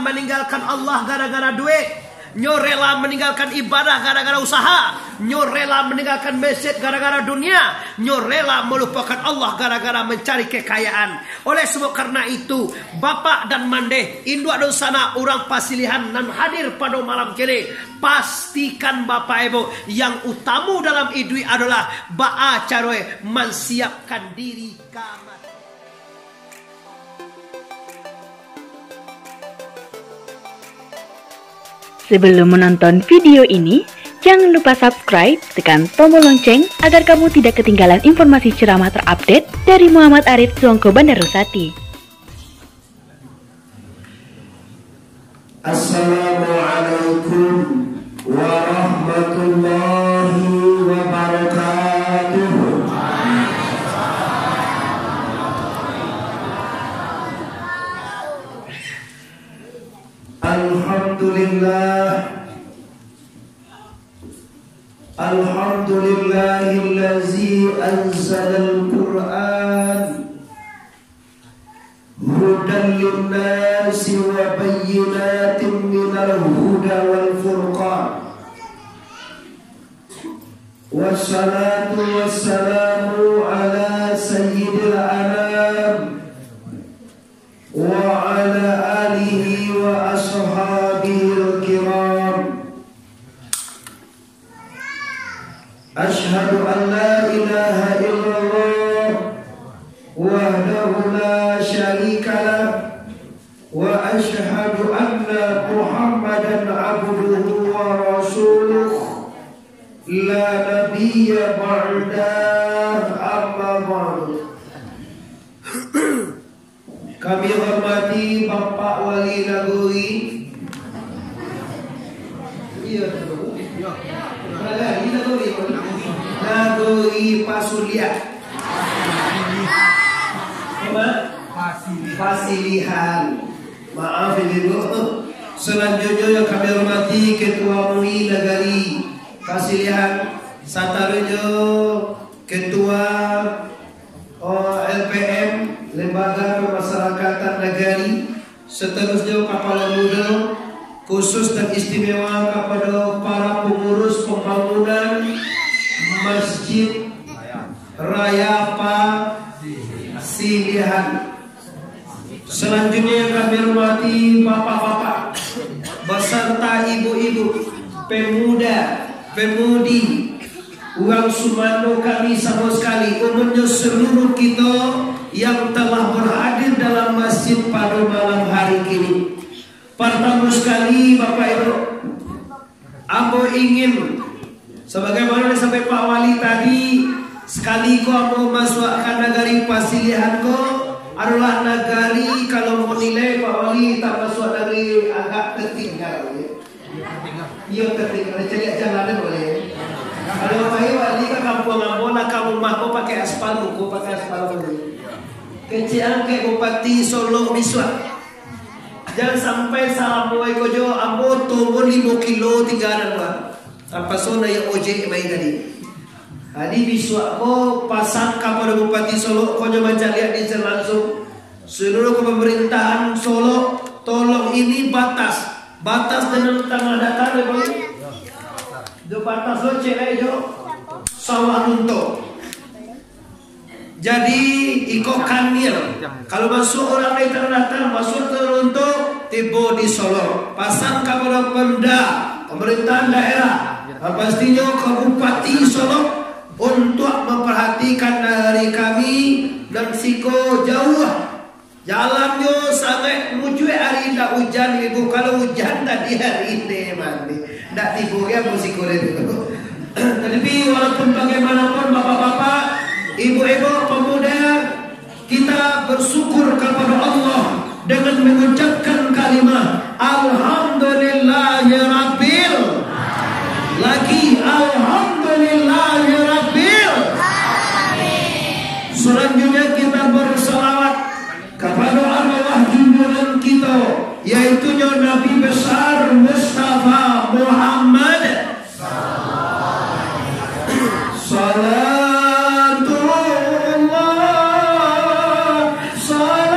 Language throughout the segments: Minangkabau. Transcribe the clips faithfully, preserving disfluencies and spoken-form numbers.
maninggalkan Allah gara-gara duit. Nyo rela maninggalkan ibadah gara-gara usaha. Nyo rela maninggalkan masjid gara-gara dunia. Nyo rela malupakan Allah gara-gara mancari kekayaan. Oleh sebab karena itu, bapak dan mandeh, induak dunsanak, urang Pasilihan nan hadir pado malam kini, pastikan bapak ibu, yang utamo dalam iduik adolah baa caroe mansiapkan diri ka mati. Sebelum menonton video ini, jangan lupa subscribe, tekan tombol lonceng agar kamu tidak ketinggalan informasi ceramah terupdate dari Muhammad Arif Suangko Bandarusati. Assalamualaikum warahmatullahi wabarakatuh. Alhamdulillah. Alhamdulillahillazi anzalal Qur'an hudan linnasi wa bayyinatin minal huda wal furqan. Wassalatu wassalamu ala sayyidil anam wa ala alihi wa ashabihil kiram. Asyhadu an la ilaha illallah wahdahu la syarika lah, wa asyhadu anna Muhammadan abduhu wa rasuluh, la nabiyya ba'dah, amma ba'du. Kami hormati Bapak Wali Nagori. Iyo, tu. Wali Nagori. Nagori Pasuliah. Apa? Pasilihan. Maaf, Ibu. Selanjutnya yang kami hormati Ketua M U I Nagari Pasilihan, sataruihnyo Ketua O L P M, Lembaga Pemasyarakatan Nagari, seterusnya Kapalo Mudo, khusus dan istimewa kapado para pangurus pambangunan Masjid Raya Pasilihan. Selanjutnya yang kami hormati bapak-bapak, beserta ibu-ibu, pemuda, pemudi, urang sumando kami samo sekali, umumnyo seluruh kito yang telah berhadir dalam masjid pada malam hari kini. Pertama sekali, Bapak Ibu, ambo ingin, sebagaimana disampaikan Pak Wali tadi, sakali ko ambo masuak ka nagari Pasilihan ko, adolah nagari, kalau mau nilai Pak Wali, tak masuak nagari agak tertinggal, ya. Iyo, tertinggal, caliak jalan boleh. Kalau Pak Wali ka kampuang ambo, lah ka rumah ko pakai aspal, ko pakai aspal boleh. Kecek angkek Bupati Solok bisuak. Jan sampai salamo iko jo ambo turun limo kilo tingga nan, Pak. Tapaso naiak ojek mai tadi. Jadi bisuak ko pasan kapado Bupati Solok ko jo mancaliak di sinan langsung. Seluruh pemerintahan Solok, tolong ini batas. Batas dengan Tanah Datar, ya, Pak. Jo batas lo cek lai jo Sawah Lunto. Jadi, iko kanil. Kalau masuak urang dari Tanah Datar, masuak Sawah Lunto, tibo di Solok. Pasan kapado Pemda, pemerintahan daerah, dan pastinyo ka Bupati Solok untuak memperhatikan dari kami nan siko jauah. Jalannyo sangaik mujuik ari indak ujan, Ibu. Kalau ujan tadi hari ini, mandi. Ndak tibo ge musiko itu. Tapi walaupun bagaimanapun, bapak-bapak, ibu-ibu, pemuda, kita bersyukur kepada Allah dengan mengucapkan kalimah, "Alhamdulillahirabbil." Lagi, "Alhamdulillahirabbil." Selanjutnya kita bersalawat kapado arwah junjungan kito, yaitunyo Nabi Besar Mustafa Muhammad. Salatullah, salamullah.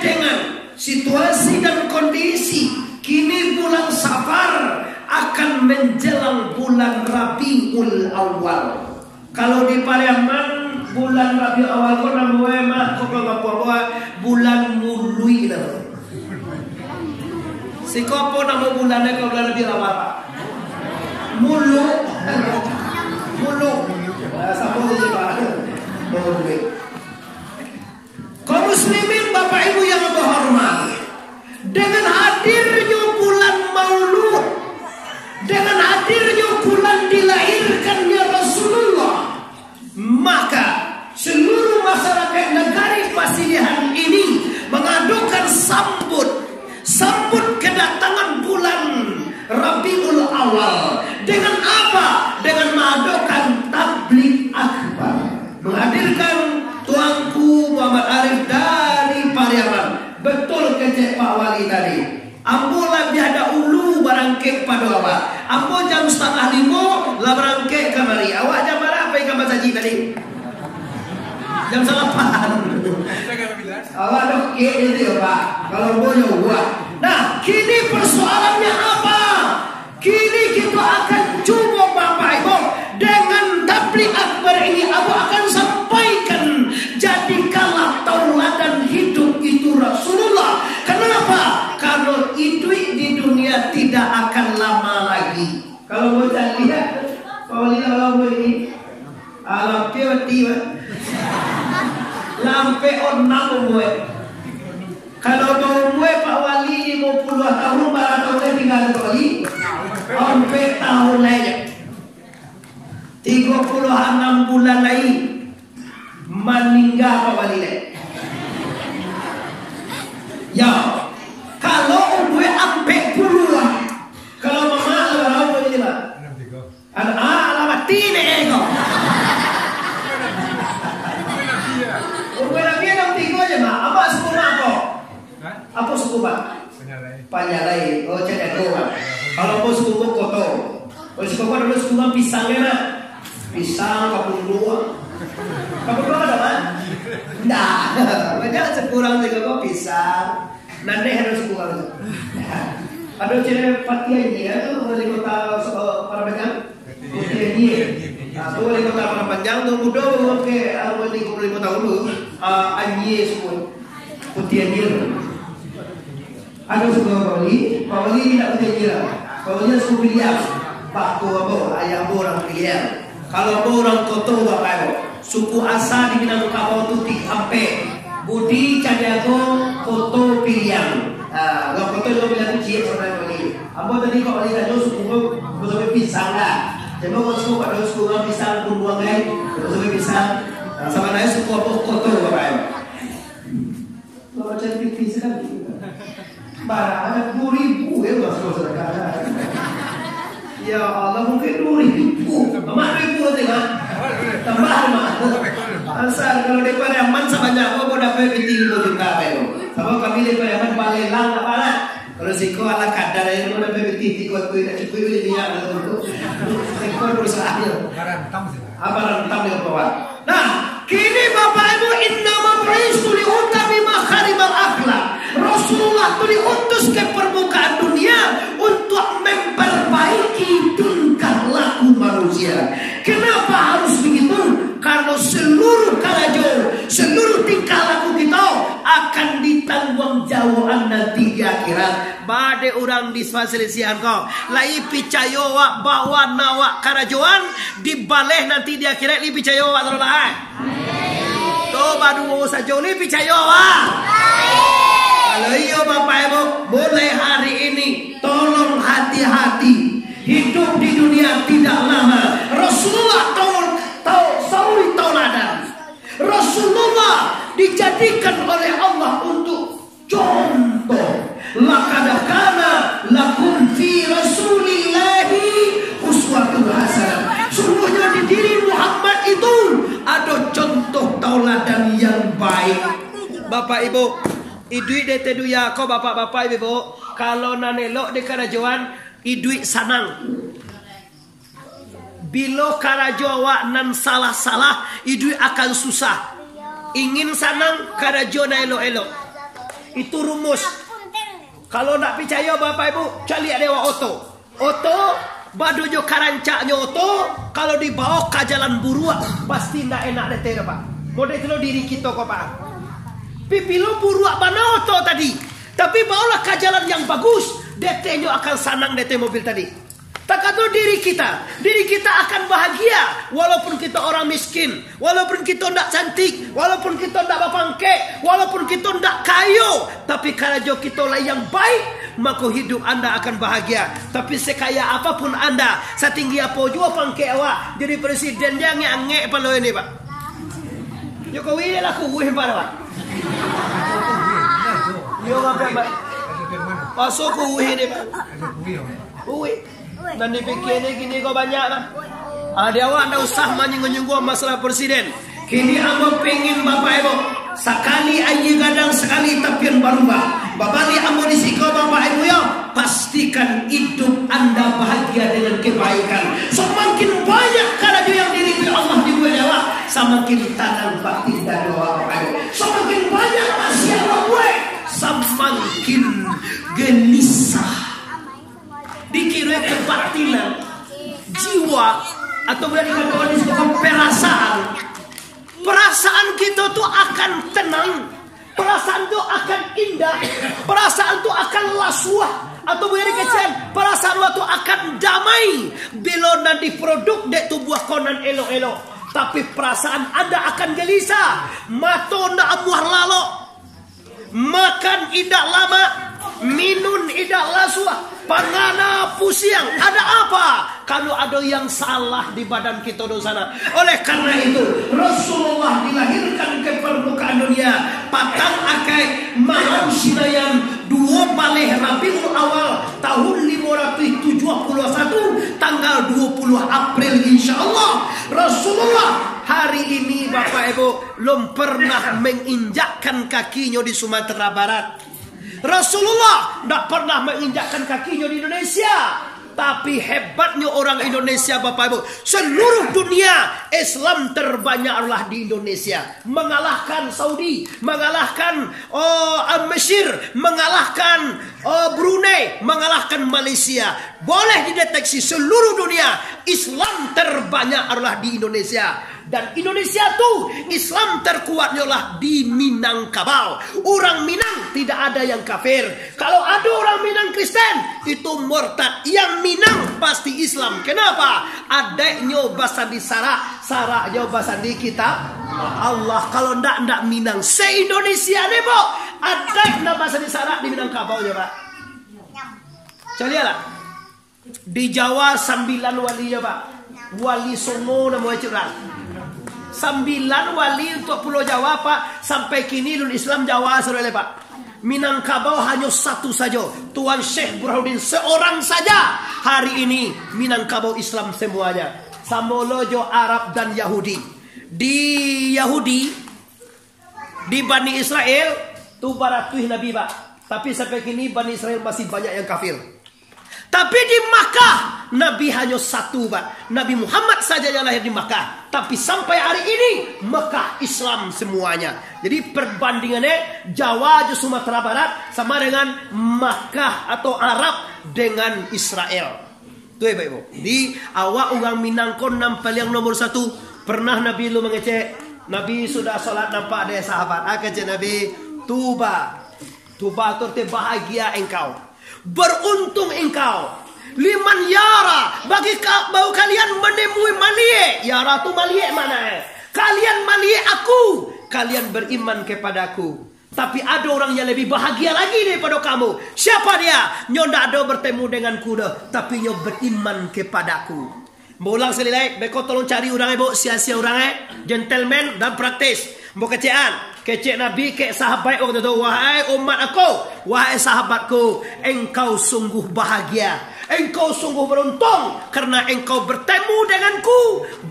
Dengan situasi dan kondisi kini, bulan Safar akan menjelang bulan Rabiul Awal. Kalau di Pariaman, bulan Rabiul Awal ko namo e mah, ko ko ngapo bulan muluik lah. Siko apo namo bulan e kalau bulan Rabiul Awal, Pak? Muluk. Muluk. Ah, samo tu, Pak. Muluik. Kaum muslimin, Bapak Ibu yang berhormat, dengan hadirnyo bulan Maulud, dengan hadirnyo bulan dilahirkannya Rasulullah, maka seluruh masyarakat negari Pasilihan ini mengadokan sambut, sambut kedatangan bulan Rabiul Awal. Dengan apa? Dengan mengadokan tablig akbar. Menghadirkan Tuanku Muhammad Arif dari Pariaman. Betul kecek Pak Wali tadi. Ambo labiah dahulu barangkek pado awak. Ambo jam satangah limo lah barangkek kamari. Awak jam bara pai ka masajik tadi? Jam salapan. Awak dah kek itu ya, Pak. Kalau ambo jauah. Nah, kini persoalannya apa? Kini kito akan cubo, Bapak Ibu, dengan tablig akbar ini, ambo akan sampaikan, jadikanlah tauladan hidup itu Rasulullah. Kenapa? Karena iduik di dunia tidak akan lama lagi. Kalau mau cari lihat, kalau lihat orang ini, ah, lampir mati, Pak. Lampir onam umur. Kalau baumua Pak Wali limo puluah tahun, bara tahun lai tingga Pak Wali? Ampek tahun lai. Tigo puluah anam bulan lai maningga Pak Wali lai. Yo, kalau umua ampek puluah, kalau mamak lah bara umua ni, Pak? Anak, ah, lah mati dek ko. Umua Nabi anam tigo aja, Mak. Abak suku apo? Hah? Apo suku, Mak? Panyalai. Panyalai. Oh, cak jago, Mak. Kalau apo suku Koto. Kalau suku Koto dulu suku Pisang ya, Mak. Pisang, Kapundua. Kapundua ada, Mak? Ndak. Banyak suku urang jago ko pisang. Nan deh ado suku urang tu. Ado cewek Pati Anyie tu, wali kota, eh, Padang Panjang. Pati Anyie. Nah, tu wali kota Padang Panjang tu mudo, umur ke, ah, wali kota dulu. Ah, Anyie suku. Pati Anyie. Ado suku Pak Wali, Pak Wali indak Pati Anyie lah. Pak Wali suku Piliang. Pak tu apo? Ayah apo urang Piliang. Kalau ambo urang Koto, Bapak Ibu, suku asa di Minangkabau tu ti-, ampek. Budi, Caniago, Koto, Piliang. Ah, urang Koto juo Piliang tu ciek sabananyo ni. Ambo tadi kok bali tanyo suku ko, ko sampai Pisang lah. Cuma kok suku, pado suku urang Pisang, Bunduang, kan? Ko sampai Pisang. Ah, sabananyo suku apo? Koto, Bapak Ibu. Kalau macam T V sekali. Barang ada dua ribu ya, Mas, kalau sedekah. Ya Allah, mungkin dua ribu. Mak, dua ribu nanti, Mak. Tambah, Mak. Asal kalau di Pariaman sabanyak apa, mau dapat piti lima juta, Pak, itu. Sama kami di Pariaman, balelang, apa lah? Kalau siko ala kadar, ya, mau dapat piti tiga tu, tidak cukup, ini minyak, gitu. Siko perusahaan. Barang tam sih. Apa rantang dengan bawah? Nah, kini Bapak Ibu, innama bu'istu liutammima makarimal akhlak. Rasulullah tu diutus ke permukaan dunia untuk memperbaiki tingkah laku manusia. Kenapa harus begitu? Karena seluruh karajo, seluruh tingkah laku kita akan ditanggung jawabkan nanti di akhirat. Bade urang di pasalisihan ko, lai picayo awak bawa nak awak karajoan, dibaleh nanti di akhirat, lai picayo awak, tolong, eh? Tu baduo sajo, lai picayo awak? Kalau iyo, Bapak Ibu, mulai hari ini, tolong hati-hati. Hidup di dunia tidak lama. Rasulullah tahu, tahu, suri tauladan. Rasulullah dijadikan oleh Allah untuk contoh. Laqad kana lakum fi Rasulillahi uswatun hasanah. Sungguhnya di diri Muhammad itu ada contoh tauladan yang baik. Bapak Ibu, iduik di ateh dunia ko, bapak-bapak, ibu-ibu, kalau nan elok di karajoan, iduik sanang. Bilo karajo awak nan salah-salah, iduik akan susah. Ingin sanang, karajo nan elok-elok. Itu rumus. Kalau ndak picayo, Bapak Ibu, caliak dek awak oto. Oto, bado jo karancaknyo oto, kalau dibaok ka jalan buruak, pasti ndak enak dek teh, Pak. Model tu lo diri kito ko, Pak. Pipilo buruak bana oto tadi, tapi baoklah ka jalan yang bagus, dek teh nyo akan sanang dek teh mobil tadi. Takato diri kita, diri kita akan bahagia, walaupun kita orang miskin, walaupun kita ndak cantik, walaupun kita ndak bapangkek, walaupun kita ndak kayo, tapi karajo kita lah yang baik, mako hidup anda akan bahagia. Tapi sekaya apapun anda, satinggi apo juo pangkek awak, jadi presiden je angek-angek palo ini, Pak. Jokowi lah kuih, Pak, Pak. Yo, Pak, Pak. Paso kuih ini, Pak. Kuih. Nan dipikia ni kini ko banyak lah. Ah, di awak ndak usah manyinggung-nyinggung masalah presiden. Kini ambo pingin Bapak Ibu, sakali aia gadang, sakali tapian barubah. Babaliak ambo di siko Bapak Ibu yo, pastikan hidup anda bahagia dengan kebaikan. Samakin banyak karajo yang diridui Allah dibuek dek awak, samakin tanang batin dado awak Bapak Ibu. Samakin banyak maksiat awak buek, samakin gelisah. Dikiro kebatinan, jiwa, atau buliah dikatokan di situ perasaan. Perasaan kito tu akan tenang, perasaan tu akan indah, perasaan tu akan lasuah, atau buliah dikecek, perasaan tu akan damai. Bilo nan diproduk dek tubuah ko nan elok-elok, tapi perasaan anda akan gelisah, mato ndak amuah lalok. Makan indak lamak, minun indak lasuah, pangana pusiang. Ada apa? Kalau ada yang salah di badan kita tu sanak. Oleh karena itu, Rasulullah dilahirkan ke permukaan dunia patang Akaik malam Sinayan, dua baleh Rabiul Awal, tahun lima ratus tujuh puluh satu, tanggal dua puluh April, insya Allah. Rasulullah hari ini, Bapak Ibu, lom pernah menginjakkan kakinyo di Sumatera Barat. Rasulullah ndak pernah menginjakkan kakinyo di Indonesia. Tapi hebatnyo orang Indonesia, Bapak Ibu, seluruh dunia Islam terbanyak adalah di Indonesia. Mengalahkan Saudi, mengalahkan, oh, Mesir, mengalahkan, oh, Brunei, mengalahkan Malaysia. Boleh dideteksi seluruh dunia, Islam terbanyak adalah di Indonesia. Dan Indonesia tu, Islam terkuatnyo lah di Minangkabau. Urang Minang tidak ada yang kafir. Kalau ada orang Minang Kristen, itu murtad. Yang Minang pasti Islam. Kenapa? Adaiknyo basandi sarak, saraknyo basandi kitab Allah. Kalau ndak, ndak Minang. Se-Indonesia ni, Buk, adaik nan basandi sarak di Minangkabau je, Pak. Caliaklah. Di Jawa sambilan wali yo, Pak. Wali Songo namo cik urang. Sambilan wali untuak Pulau Jawa, Pak. Sampai kini ulun Islam Jawa sadolah, Pak. Minangkabau hanyo satu sajo, Tuan Syekh Burhanuddin seorang saja. Hari ini Minangkabau Islam semuanya. Samo lo jo Arab dan Yahudi. Di Yahudi, di Bani Israel, tu baratuih nabi, Pak. Tapi sampai kini Bani Israel masih banyak yang kafir. Tapi di Makkah, Nabi hanyo satu, Pak. Nabi Muhammad saja yang lahir di Makkah. Tapi sampai hari ini, Makkah Islam semuanya. Jadi, perbandingannya Jawa jo Sumatera Barat sama dengan Makkah atau Arab dengan Israel. Tu, Bapak Ibu. Jadi, awak urang Minang ko nan paliang nomor satu. Pernah Nabi lu mangecek, Nabi sudah sholat nampak dek sahabat. Ah, kecek Nabi, "Tuba. Tuba tu arti bahagia engkau. Beruntung engkau. Liman yara, bagi ka-, bagi kalian menemui maliek." Yara tu maliek maknanya. "Kalian maliek aku, kalian beriman kepadaku. Tapi ada orang yang lebih bahagia lagi daripada kamu. Siapa dia? Nyo ndak ada bertemu denganku doh, tapi nyo beriman kepadaku." Ambo ulang sakali lai, beko tolong cari urang, Ibu, sia-sia urang, eh, gentleman dan praktis. Ambo kecekan, kecek Nabi, kek sahabat waktu tu, "Wahai umat aku, wahai sahabatku, engkau sungguh bahagia, engkau sungguh beruntung, karena engkau bertemu denganku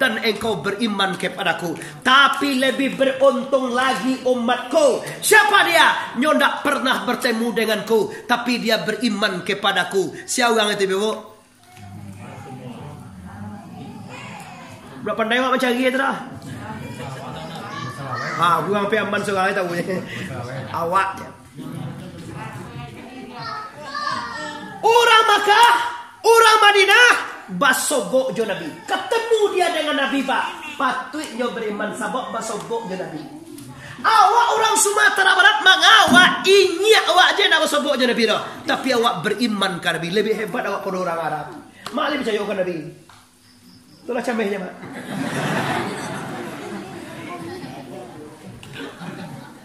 dan engkau beriman kepadaku. Tapi lebih beruntung lagi umatku. Siapa dia? Nyo ndak pernah bertemu denganku, tapi dia beriman kepadaku." Sia urang itu, Ibu? Budak pandai awak mancari tu dah. Ha, urang pi aman surang tahu je. Awak je. Kah urang Madinah basobok jo Nabi. Katemu dia dengan Nabi, Pak. Patuiknyo beriman sabab basobok jo Nabi. Awak urang Sumatera Barat mangawak, inyiak awak je nak basobok jo Nabi doh. Tapi awak beriman ka Nabi, lebih hebat awak pado urang Arab. Mak lai picayo ka Nabi. Itulah camehnyo, Mak.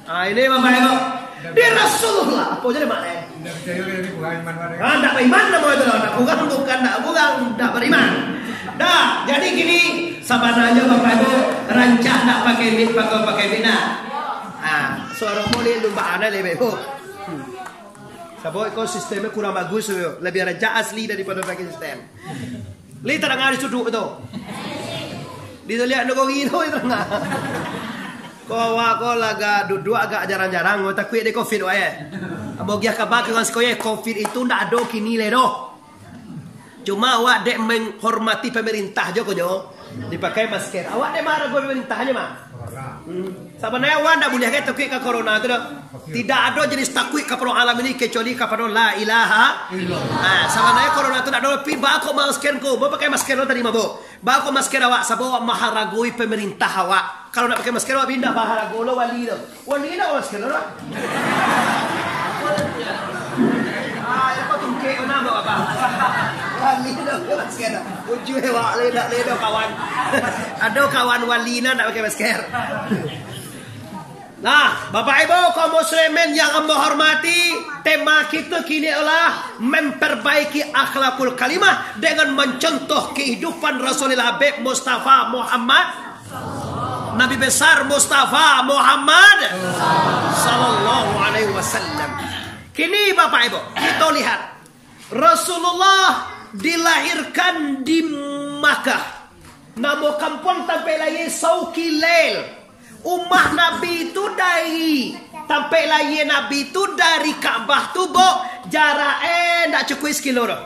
Ah, ini Bapak Ibu. Di Rasulullah, apo jadi Mak, eh? Indak picayo ka Nabi, bukan iman, Mak, eh. Ah, ndak beriman namo itu lah. Ndak kurang, bukan ndak kurang, ndak beriman. Dah, jadi gini, sabananyo Bapak Ibu, rancak ndak pakai mic, pakai, pakai mic ndak? Ah, suaro boleh lumbak aneh lebih, Bu. Hmm. Sabab iko sistemnyo kurang bagus tu, lebih rancak asli daripado pakai sistem. Lai tadanga di suduik tu. Di liak nagori tu tadanga. Ko awak ko lah agak duduak agak jarang-jarang, takuik dek covid wak, eh. Ambo agiah kaba ka urang siko, eh, covid itu ndak ado kini lai doh. Cuma awak dek menghormati pemerintah jo konyo, dipakai masker. Awak dek maharagoi pemerintah nyo mah. Hmm. Sabananyo awak ndak buliah ka takuik ka corona tu doh. Tidak ado jenis takuik kapado alam ini kecuali kapado la ilaha illallah. Nah, sabananyo corona tu ndak ado, tapi baa kok masker ko? Bo pakai masker lo tadi mah, Bo. Baa kok masker awak? Sabab awak maharagoi pemerintah awak. Kalau ndak pakai masker awak indak baharago lo wali tu. Wali ndak masker lo. Ah, ya kok tungkek mana Bapak? Wali ndak pakai masker. Ujung awak le ndak le doh kawan. Ado kawan wali nan ndak pakai masker. Nah, Bapak Ibu kaum muslimin yang ambo hormati, tema kita kini adalah memperbaiki akhlakul karimah dengan mencontoh kehidupan Rasulullah Habib Mustafa Muhammad, Nabi Besar Mustafa Muhammad sallallahu alaihi wasallam. Kini Bapak Ibu, kita lihat Rasulullah dilahirkan di Makkah. Namo kampuang tampek lahia Sauki Lail. Umah Nabi tu dari tampek lahia Nabi tu dari Ka'bah tu, Bo, jarak eh ndak cukuik sakilo doh.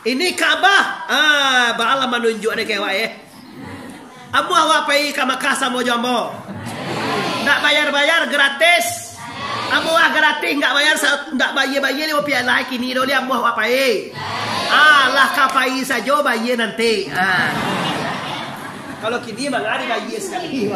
Ini Ka'bah, ah, baalah manunjuak dek awak eh. Amuah awak pai ka Makkah samo jo ambo. Ndak bayar-bayar, gratis. Amuah gratis, ndak bayar sa-, ndak bayar-bayar limo pialah kini doh, amuah awak pai. Ah, lah ka pai sajo, bayar nanti. Ah. Kalau kini mangari bayar sakali.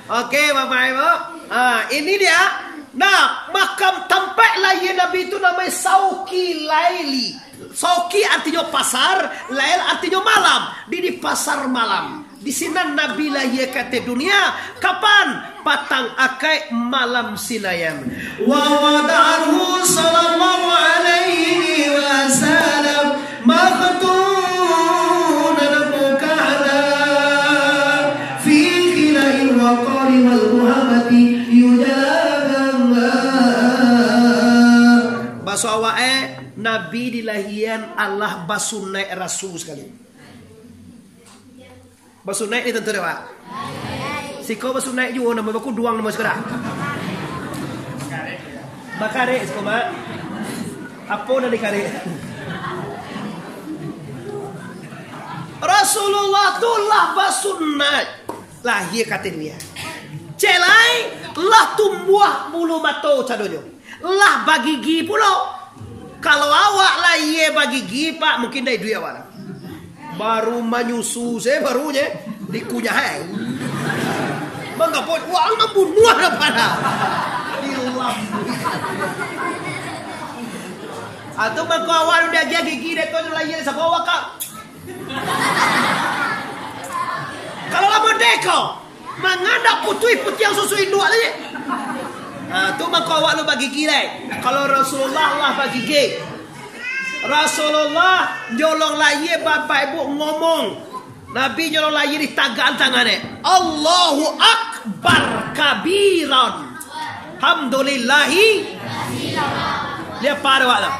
Oke, Bapak Ibu. Ah, ini dia. Nah, makam tampek lahia Nabi itu namanya Sauki Laili. Sauki artinyo pasar, lail artinyo malam. Di, di pasar malam. Di sinan Nabi lahia ka ateh dunia. Kapan? Patang Akaik malam Sinayan. Wa wada'ahu sallallahu alaihi wasallam makhtunan mukahhalan fi khila'il waqari wal muhabbati yujalaban. Baso awak eh, Nabi dilahian alah basunaik rasul sakali. Basunaik ni tantu dek awak. Siko basunaik juo, namo bakuduang namo siko dah. Bakarek siko, Mak. Apo nan dikarek? Rasulullah tu lah basunaik. Lahia ka ateh dunia. Cek lai, lah tumbuah bulu mato cadonyo. Lah bagigi pulo. Kalau awak lahia bagigi, Pak, mungkin ndak iduik awak lah. Baru manyusu se, baru je dikunyah eh. Manggapo, wah, mambunuah apa dah? Ilah. Atau mangko awak udah agiah gigi dek tu lahia sabo awak, Kak. Kalau lah modeko, mangana putuih putiang susu induak tadi. Ha, tu mangko awak lu bagigi lai. Kalau Rasulullah lah bagigi. Rasulullah nyolong lahia Bapak Ibu ngomong. Nabi nyolong lahia ditagakan tangan eh. Allahu Akbar kabiran. Alhamdulillahi. Dia apa awak tu?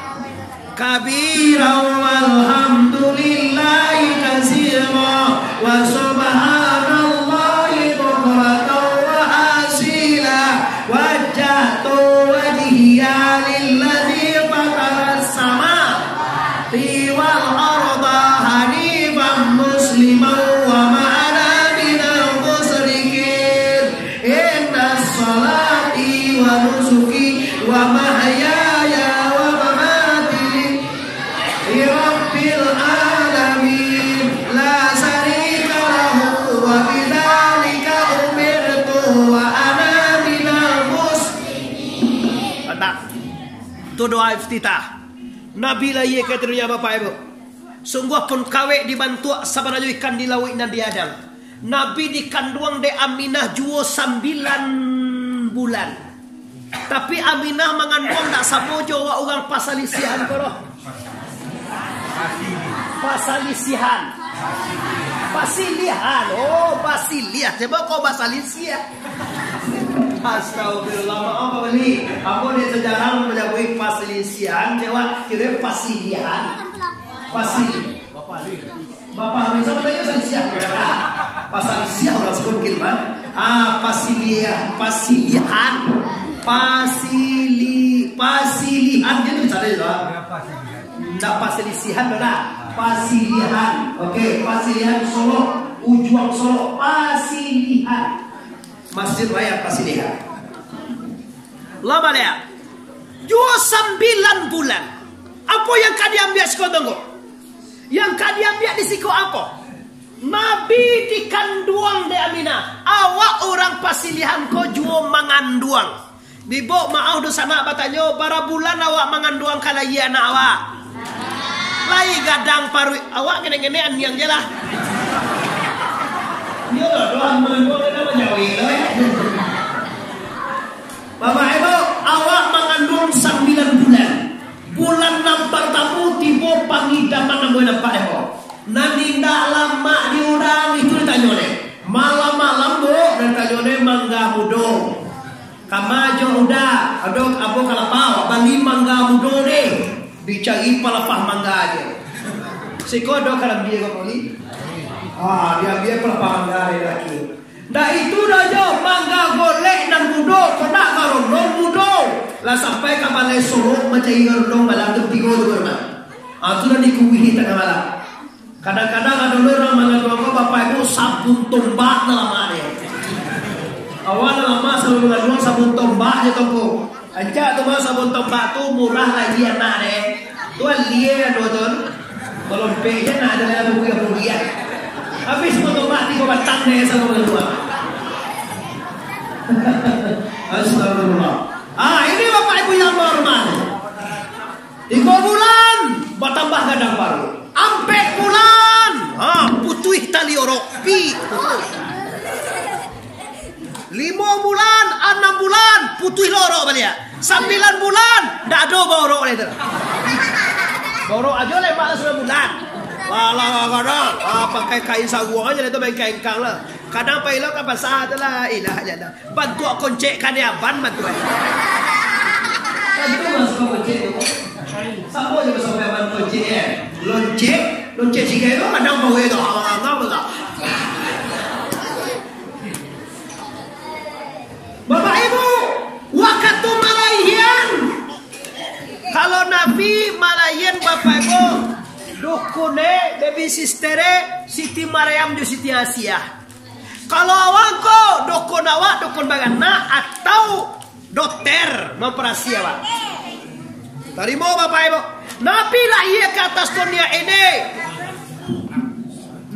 Kabira walhamdulillahi katsira wa subhanallahi bukratan wa asila. Wajjahtu wajhiya lilladzi fataras samawati wal arda hanifan musliman wa ma ana minal musyrikin. Inna salati wa nusuki wa mahyaya wa Nah, tu doa iftitah. Nabi lahia ka dunia, Bapak Ibu. Sungguahpun kawek dibantuak, sabananyo ikan di lauik nan diadang. Nabi dikanduang dek Aminah juo sambilan bulan. Tapi Aminah manganduang ndak samo jo awak urang pasalisihan ko doh. Pasalisihan. Pasilihan. Oh, pasiliah. Cubo kau pasalisiah. Astagfirullah, maaf, Pak Wali. Ambo di sejarah manyabuik pasalisihan, cubo kiro pasilihan. Pasili-, Bapak Wali, sama tanya pasalisiah. Pasalisiah urang sebut mungkin, Pak. Ah, pasiliah, pasilihan. Pasili-, pasilihan gitu misalnya, Pak. Ndak pasalisihan, Pak. Pasilihan. Oke, pasilihan Solok, Ujuang Solok, pasilihan. Masjid Raya Pasilihan. Lama dia. Juo sambilan bulan. Apo yang ka diambiak siko tunggu? Yang ka diambiak di siko apo? Nabi dikanduang dek Aminah. Awak urang pasilihan ko juo manganduang. Bibok maaf dunsanak batanyo, bara bulan awak manganduang ka lahia anak awak? Lai gadang paruik awak, kenek-kenek aniang je lah. Iyo lah, Tuhan manganduang kena manjawab lah, eh. Bapak Ibu, awak manganduang sambilan bulan. Bulan nan partamo tibo pangidaman ambo nampak dek ko. Nan indak lamak di urang itu ditanyo dek. Malam-malam, Bu, nan ditanyo dek mangga mudo. Kama jo uda, ado abo kalapa, bali mangga mudo deh. Dicari palapah mangga aja. Siko ado kalambia ko, Pak Wali. Ah, diambiak palapah mangga dek laki. Ndak itu doh jo, mangga golek nan mudo, kok ndak karondong mudo. Lah sampai ka Balai Solok mancari karondong malam tu tigo tu, Bang. Ah, tu lah dikuihi tangah malam. Kadang-kadang ado lo urang manganduang ko, Bapak Ibu, sabun tombak nan lamak deh. Awak nan lamak sabun manganduang, sabun tombak je tongko. Rancak tu mah sabun tombak tu murah lagi anak deh. Tu alie anu tu. Balompek je nak ado dalam buku-buku ya. Habis sabun tombak tigo batang deh sabun manganduang. Astagfirullah. Ah, ini Bapak Ibu yang hormat. Tigo bulan, batambah gadang paruik. Ampek bulan, ha, putuih tali orok. Pi. Limo bulan, anam bulan, putuih lo orok baliak. Sambilan bulan, ndak ado baorok lai tu. Baorok ajo lemak sambilan bulan. Walah, kadang, ah, pakai kain saruang aja lah tu, main kain kang lah. Kadang pai lo ka pasa tu lah, ilah aja lah. Bantuak koncek kane aban bantuak. Kan itu masuk koncek tu. Samo je masuk aban koncek, eh. Loncek, loncek cigai tu kadang bawa tu. Alang-alang tu. Bapak Ibu, wakatu malahian. Kalau Nabi malahian, Bapak Ibu, dukun e, baby sister e, Siti Maryam jo Siti Asiah. Kalau awak ko, dukun awak, dukun baranak atau dokter mamparasi awak? Tarimo, Bapak Ibu. Nabi lahia ka ateh dunia ini.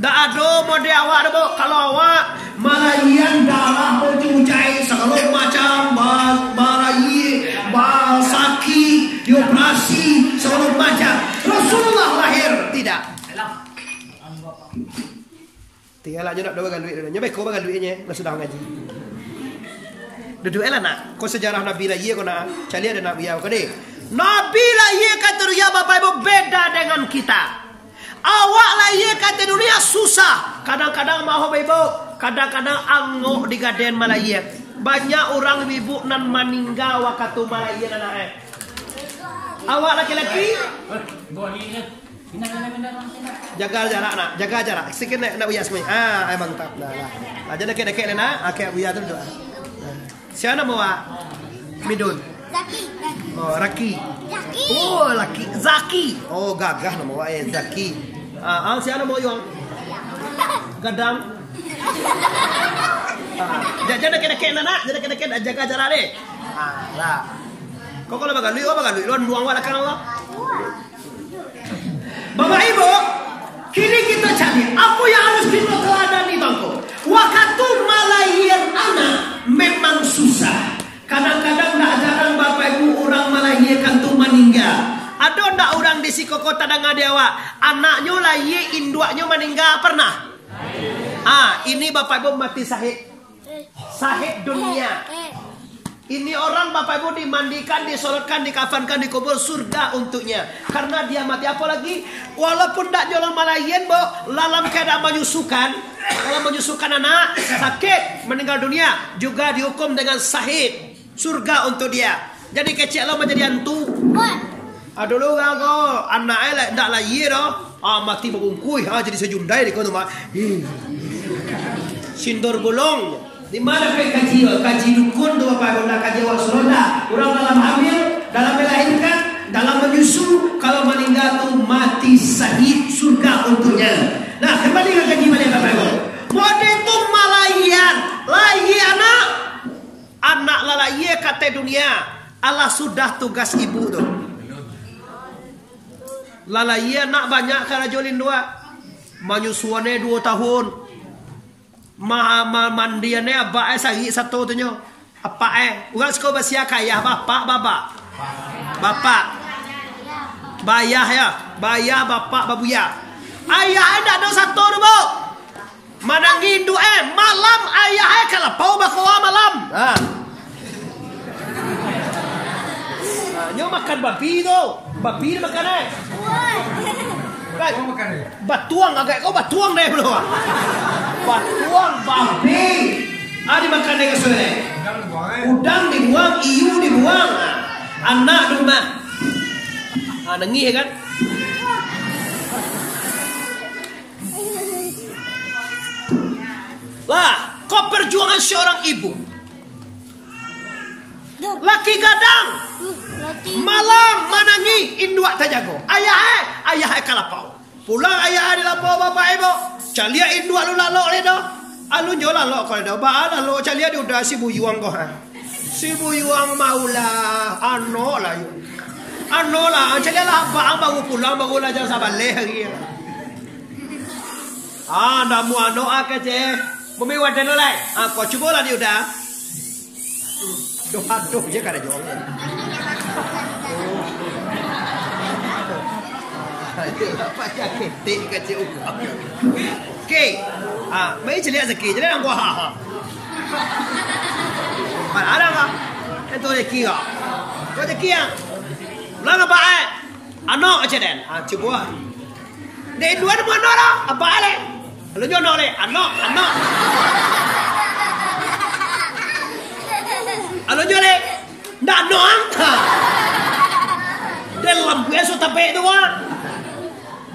Ndak ado model awak doh, Bu. Kalau awak malahian darah, baju jahit, sagalo macam, ba-, malahian, ba-, sakik, dioperasi, sagalo macam. Rasulullah lahir, tidak. Tinggalah nyo nak doa bagaluik dulu. Nyo beko bagaluik nyo, lah sudah ngaji. Duduak lah nak. Ko sejarah Nabi lahia ko nak. Caliak ado nak bia ko deh. Nabi lahia ka dunia, Bapak Ibu, beda dengan kita. Awak lahia ka dunia susah. Kadang-kadang maoh, Bapak Ibu, kadang-kadang angok di gaden malahia. Banyak urang ibu nan maningga wakatu malahia anak, eh. Awak laki-laki Jaga jarak nak, jaga jarak. Sikit nak, nak Buya sembunyi. Ah, ai mantap. Nah, lah. Lah, jan dakek-dakek lai nak. Oke, Buya tu duduk. Nah. Sia namo awak? Midun. Zaki, Zaki. Oh, Raki. Zaki. Zaki. Oh, gagah namo awak, eh, Zaki. Ah, ah, sia namo Yuang? Gadang. Ah, jan, jan dakek-dakek nak, nak. Jan dakek-dakek nak, jaga jarak deh. Ah, lah. Kau kalau bagaluik, kau bagaluik. Lu duang awak lakang awak. Bapak Ibu, kini kita cari apa yang harus kita teladani bangko. Wakatu malahian anak memang susah. Kadang-kadang ndak jarang Bapak Ibu urang Siko ko tadanga di awak. Anaknyo lahia, induaknyo maningga, pernah? Ah, ini Bapak Ibu mati sahid. Sahid dunia. Ini orang, Bapak Ibu, dimandikan, disolatkan, dikafankan, dikubur, surga untuknya. Karena dia mati. Apalagi, walaupun dak nyolong malahian, bo, dalam keadaan menyusukan, kalau menyusukan anak, sakit, meninggal dunia, juga dihukum dengan sahid. Surga untuk dia. Jadi kecek lo manjadi antu. Ah, dulu urang ko, anak e lah, ndak lahia doh. Ah, mati babungkuih, ah, jadi sajundai di kono mah. Hmm. Sindor bolong. Di mana pe kaji, kaji dukun tu, Bapak Ibu, ndak kaji awak suruh ndak? Urang dalam hamil, dalam melahirkan, dalam menyusu, kalau maningga tu mati sahid, surga untuknya. Nah, kembali ka kaji baliak, Bapak Ibu. Mode tu malahian, lahia anak. Anak lah lahia ka ateh dunia, alah sudah tugas ibu tu. Lah lahia anak banyak karajo induak. Manyusuan e duo tahun. Ma-, ma-, mandian e abak e sahari sato tu nyo. Apak e, urang siko basia ka ayah, bapak, baba. Bapak. Bayah yo, bayah, bapak, babuya. Ayah e ndak ado sato tu, Bu. Manangih induak e, malam ayah e ka lapau bakoa malam. Ha. Ha, nyo makan babi tu. Babi dimakan e. Kan? Batuang agak kau batuang deh, bro. Batuang babi. Ah, dimakan deh kasur deh. Udang dibuang, iu dibuang. Anak di rumah. Ah, nangih kan? Lah, ko perjuangan seorang ibu. Laki gadang, malam manangih, induak tajago. Ayah e, ayah e ka lapau. Pulang ayah e di lapau, bapak e, Bu. Caliak induak lu lalok lai doh. Alun jo lalok ko lai doh. Baa lalok, caliak di uda si buyuang ko, ha. Si buyuang maulah, anok lah yo. Anok lah, caliak lah abak ang baru pulang, baru lah jam sabaleh hari. Ah, ndak amuah anok ah, kecek. Mami wadah lo lai. Ah, ko cubo lah di uda. Doh, adoh je kada jawab. Ayolah, payah ketek kecek urang. Oke. Ah, mai caliak saki. Jadi nang gua ha, ha. Mana ada kah? Itu rezeki kah? Itu rezeki yang. Ulang apa, eh? Anok aja den. Ah, cubo ah. Dek induak nemu anok lah. Apa ale? Alun jo anok le. Anok, anok. Alun jo le. Ndak anok ang. Ha. Den lambuik esok tabek tu, ah.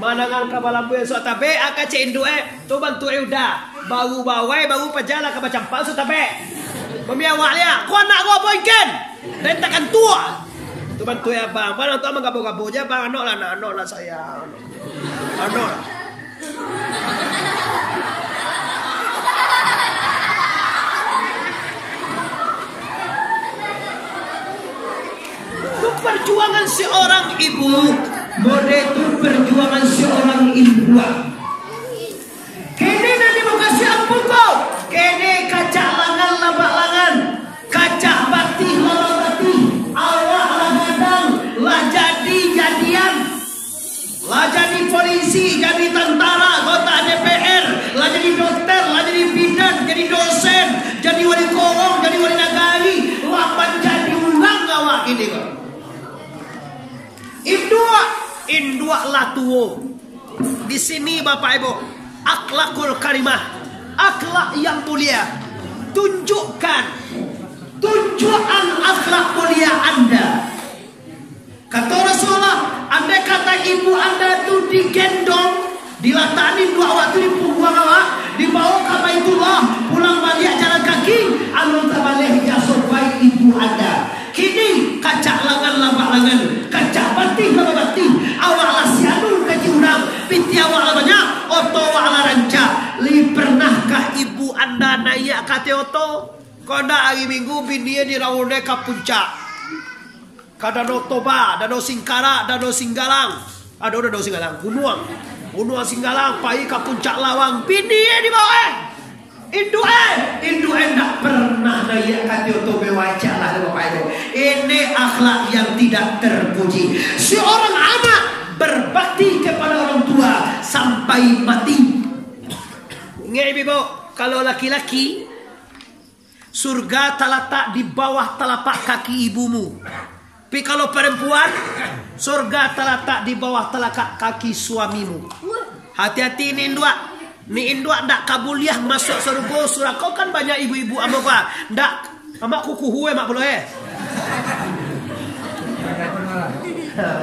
Manangan ka balambuik esok tabek, ah, kecek induak e. Tu bantuak e uda. Baru bawai, baru paja lah ka bacampak esok tabek. Mami awak liak. Ko anak ko apo ingken? Rentakan tua. Tu bantuak e abang. Bang, tu abang gabo-gabo je, bang. Anok lah, nak, anok lah, sayang. Anok lah. Tu perjuangan seorang ibu. Mode tu perjuangan seorang ibu. Kini nan di muka si ampu ko, kini kacak langan labak langan, kacak batih labak batih, awak lah gadang, lah jadi jadian, lah jadi polisi, jadi tantara, anggota D P R, lah jadi dokter, lah jadi bidan, jadi dosen, jadi wali korong, jadi wali nagari, lah manjadi urang awak kini ko. Induak, induak lah tuo. Di sini, Bapak Ibu, akhlakul karimah, akhlak yang mulia. Tunjukkan, tunjukkan akhlak mulia Anda. Kato Rasulullah, andai kata ibu Anda tu digendong, dilatakan induak awak tu di pungguang awak, dibawo ka Baitullah, pulang baliak jalan kaki, alun tabaleh jaso baik ibu Anda. Kini, kacak langan labak langan, kacak batih labak batih, awak lah si anu kaji urang, pitih awak lah banyak, oto awak lah rancak. Li, pernahkah ibu Anda naiak ka ateh oto? Kok ndak, ari Minggu bini e diraun e ka puncak. Ka Danau Toba, Danau Singkarak, Danau Singgalang. Ado Danau Singgalang, gunuang. Gunuang Singgalang, pai ka Puncak Lawang. Bini e dibawo e. Induak e, induak e ndak pernah naiak ka ateh oto mewah, cak lah, Bapak Ibu. Ini akhlak yang tidak terpuji. Seorang anak Berbakti kepada orang tua sampai mati. Ingat, Ibu, kalau laki-laki, surga talatak di bawah talapak kaki ibumu. Tapi kalau perempuan, surga talatak di bawah talapak kaki suamimu. Hati-hati ni induak. Ni induak ndak ka buliah masuk surga. Surako kan banyak ibu-ibu ambo, Pak. Ndak, amak kukuhu, eh, mak pulo, eh.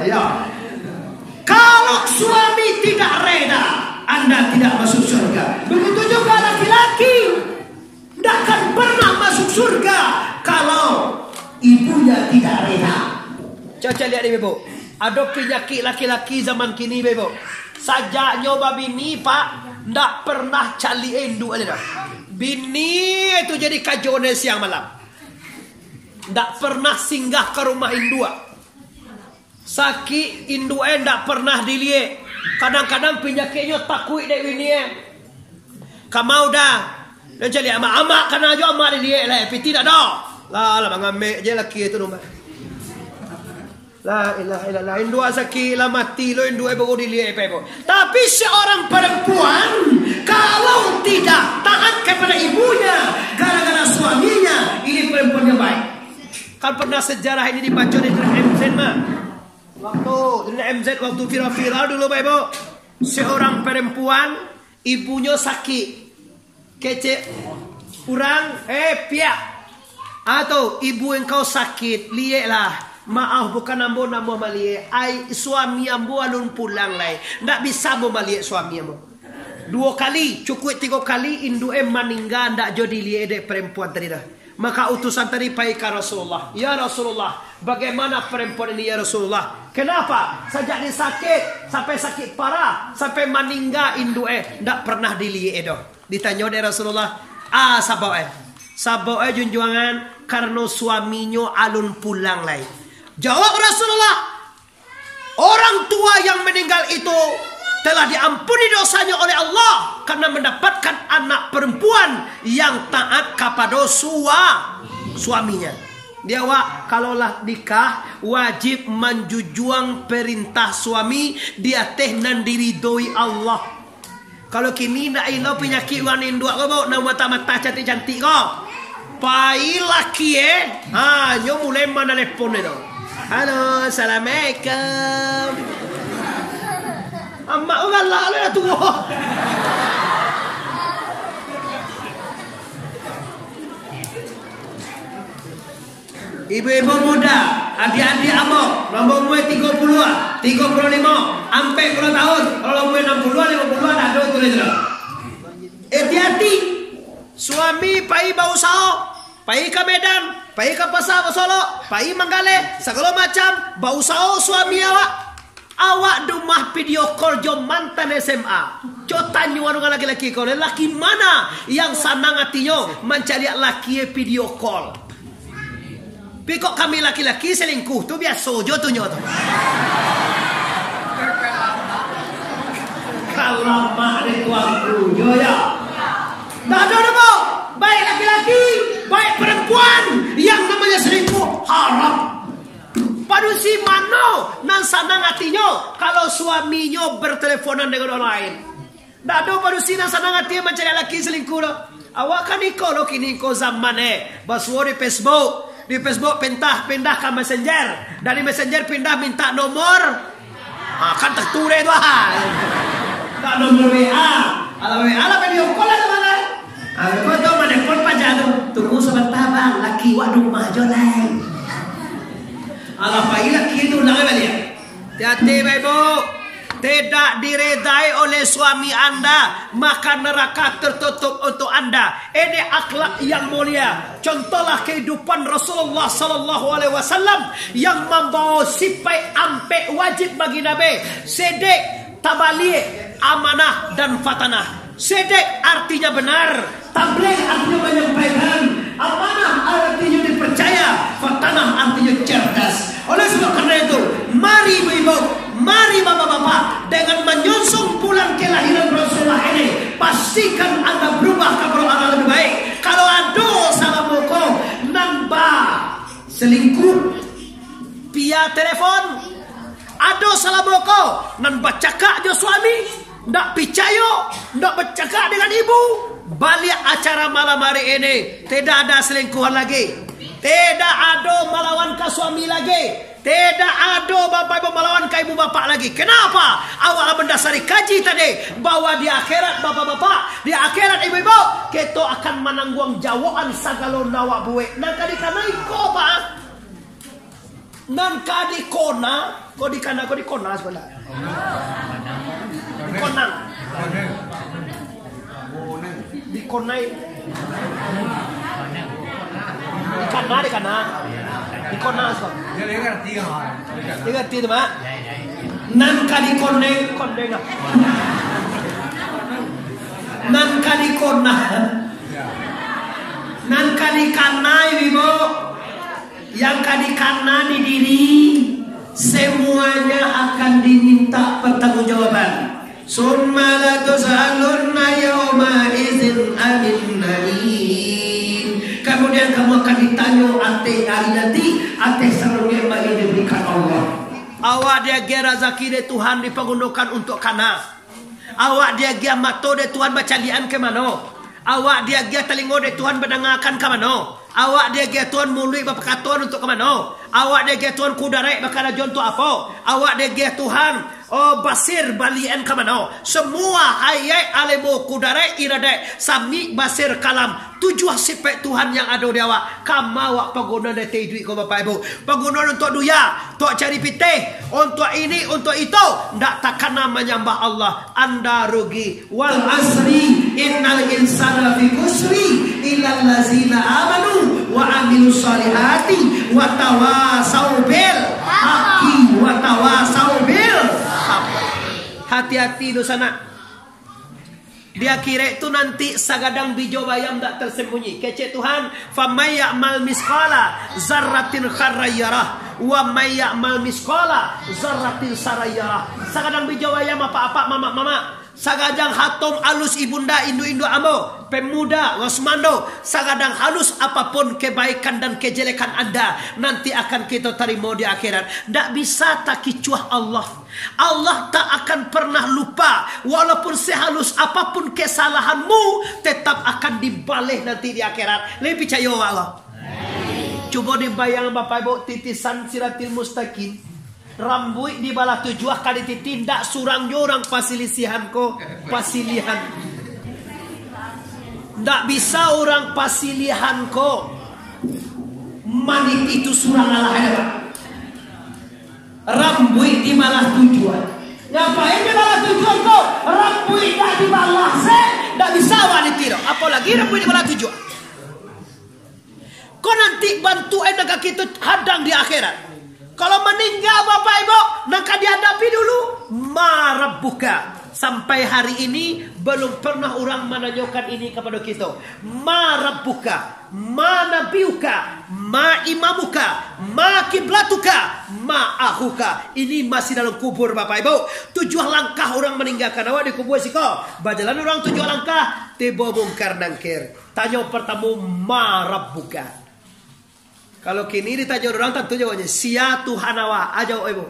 Ya. Kalau suami tidak reda, Anda tidak masuk surga. Begitu juga laki-laki. Ndak akan pernah masuk surga kalau ibunya tidak reda. Cubo caliak deh, Bebo. Ado panyakik laki-laki zaman kini, Bebo. Sajaknyo babini, Pak, ndak pernah caliak induak e doh. Bini tu jadi kajo siang malam. Ndak pernah singgah ka rumah induak. Sakik, induak e ndak pernah diliek. Kadang-kadang panyakiknyo takuik dek bini e. Kamau dah. Nan caliak amak-amak, kana jo amak diliek lai. Piti ndak ado. Lah, lah mangambek je laki tu nomor. La ilaha illallah. Induak sakik lah mati lo, induak e baru diliek, Ibu. Tapi seorang perempuan, kalau tidak taat kepada ibunya, gara-gara suaminya, ini perempuan yang baik. Kan pernah sejarah ini dibaco di Trend M Z mah. Waktu Trend M Z waktu viral-viral dulu, Bapak Ibu. Seorang perempuan, ibunyo sakik. Kecek urang, eh, piak. Atau ibu engkau sakit, lieklah. Maaf, bukan ambo namo maliek. Ai, suami ambo alun pulang lai. Ndak bisa ambo maliek suami ambo. Duo kali, cukuik tigo kali, induak e maningga, ndak jo diliek dek perempuan tadi dah. Maka utusan tadi pai ka Rasulullah, "Ya Rasulullah, bagaimana perempuan ini, ya Rasulullah? Kenapa? Sajak dia sakit, sampai sakit parah, sampai maningga induak e, ndak pernah diliek e doh." Ditanyo dek Rasulullah, "A sabab e?" "Sabab e, junjuangan, karano suaminyo alun pulang lai." Jawab Rasulullah, "Orang tua yang meninggal itu telah diampuni dosanya oleh Allah karena mendapatkan anak perempuan yang taat kapado sua-, suaminya." Di awak, kalau lah nikah, wajib manjujuang perintah suami di ateh nan diridoi Allah. Kalau kini ndak ilo panyakik urang induak ko, Bok, nan mata-mata cantik-cantik ko. Pai laki e, ha, nyo mulai manalepon e tu. "Halo, assalamualaikum." Amak ko galak lah dah tuo. Ibu-ibu muda, adiak-adiak ambo, nan baumua tigo puluah, tigo puluah limo, ampek puluah tahun, kalau umua anam puluah, limo puluah, dah ado tu lai tu. Hati-hati, suami pai bausaho, pai ka Medan, pai ka pasa basolok, pai manggaleh, sagalo macam, bausaho suami awak. Awak di rumah video call jo mantan S M A. Co tanyo anu ka laki-laki ko, laki mana yang sanang atinyo mancaliak laki e video call? Pi kok kami laki-laki selingkuh tu biaso jo tu nyo tu. Kalamak dek tuanku, yo, yo. Ndak ado doh, Bok. Baik laki-laki, baik perempuan yang namanya selingkuh, haram. Padusi mano nan sanang atinyo kalau suaminyo berteleponan dengan urang lain? Ndak ado padusi nan sanang ati mancaliak laki selingkuh doh. Awak kan iko lo kini ko zaman e, basuo di Facebook, di Facebook pindah, pindah ka Messenger, dari Messenger pindah minta nomor, ha, kan tantu deh tu, ha. Minta nomor W A, kalau W A lah video call lah tu, bang, kan? Ha, kau tu manelpon paja tu, "Tunggu sabanta, bang, laki wak di rumah jo lai." Alah, pai laki tu, ulang baliak. Hati-hati, Bapak Ibu. Tidak diredai oleh suami Anda, maka neraka tertutup untuk Anda. Ini akhlak yang mulia. Contohlah kehidupan Rasulullah sallallahu alaihi wasallam yang mambawa sifat ampek wajib bagi Nabi. Sidik, tabalik, amanah, dan fatanah. Sidik artinya benar, tabligh artinya menyampaikan, amanah artinya dipercaya, fatanah artinya cerdas. Oleh sebab karena itu, mari ibu-ibu, mari bapak-bapak, dengan menyongsong bulan kelahiran Rasulullah ini, pastikan anda berubah ka arah lebih baik. Kalau ado salah pokok, nan ba selingkuh, via telepon, Ado salamo ko nan bacakak jo suami, ndak picayo, ndak bacakak dengan ibu. Baliak acara malam hari ini, tidak ada selingkuhan lagi. Tidak ado malawan ka suami lagi. Tidak ado bapak ibu malawan ka ibu bapak lagi. Kenapa? Awak lah mandasari kaji tadi, bahwa di akhirat, bapak-bapak, di akhirat, ibu-ibu, kito akan manangguang jawaban sagalo nan awak buek. Nan ka dikanai ko, Pak. Nan ka dikona, ko dikana, ko dikona sakolah. Dikonang. Dikonai. Dikana, dikana. Dikona sakolah. Dia ngerti tu, Mak. Nan ka dikoneng, koneng ah. Nan ka dikona. Nan ka dikanai, Bimo. Yang ka dikana di diri, semuanya akan diminta pertanggungjawaban. Summa latus'alunna yauma idzin anin na'im. Kemudian kamu akan ditanyo ateh hari nanti, ateh saluruah nikmat yang diberikan Allah. Awak diagiah razaki dek Tuhan dipagunokan untuak kana. Awak diagiah mato dek Tuhan bacaliakan ka mano? Awak diagiah talingo dek Tuhan badangakan ka mano? Awak diagiah Tuhan muluik bapakatoan untuak ka mano? Awak diagiah Tuhan kudaraik bakarajo untuak apo? Awak diagiah Tuhan, oh, basir baliakan ka mano? Semua hayat, ilmu, kudaraik, iradaik, sami, basir, kalam, tujuah sipaik Tuhan yang ado di awak, ka ma awak pagunoan dek iduik ko, Bapak Ibu? Pagunoan untuak dunia, untuak cari pitih, untuak ini, untuak itu, ndak takana manyambah Allah, anda rugi. Wal asri, innal insana lafi khusri, illal lazina amanu wa amilus solihati wa tawasau bil haqqi wa tawasau bil sabr. Hati-hati dunsanak. Di akhirat tu nanti sagadang bijo bayam ndak tersembunyi. Kecek Tuhan, "Faman ya'mal misqala zarratin kharran yarah, wa man ya'mal misqala zarratin syarran yarah." Sagadang bijo bayam, apak-apak, mamak-mamak, sagadang atom alus ibunda, induk-induk ambo, pemuda, wasmando, sagadang halus apapun kebaikan dan kejelekan anda, nanti akan kito tarimo di akhirat. Ndak bisa takicuah Allah. Allah tak akan pernah lupa, walaupun sehalus apapun kesalahanmu, tetap akan dibaleh nanti di akhirat. Lai picayo awak ko? Cubo dibayang, Bapak Ibu, titisan Siratil Mustaqim, rambuik dibalah tujuah ka dititi, ndak surang jo urang pasilisihan ko, pasilihan. Ndak bisa urang pasilihan ko maniti tu surang alah ada, Pak. Rambuik dibalah tujuah. Ngapain dibalah tujuah ko? Rambuik ndak dibalah se, ndak bisa awak niti doh. Apolagi rambuik dibalah tujuah. Ko nanti bantuak nan ka kito hadang di akhirat. Kalau maningga, Bapak Ibu, nan ka dihadapi dulu, ma rabbuka. Sampai hari ini belum pernah urang mananyokan ini kapado kito. Ma rabbuka, ma nabiuka, ma imamuka, ma kiblatuka, ma ahuka. Ini masih dalam kubur, Bapak Ibu. Tujuah langkah urang maninggakan awak di kubur siko. Bajalan urang tujuah langkah, tibo Mungkar Nangkir. Tanyo partamo, ma rabbuka. Kalau kini ditanyo urang, tantu jawabnyo, "Sia Tuhan awak?" A jawab ibu.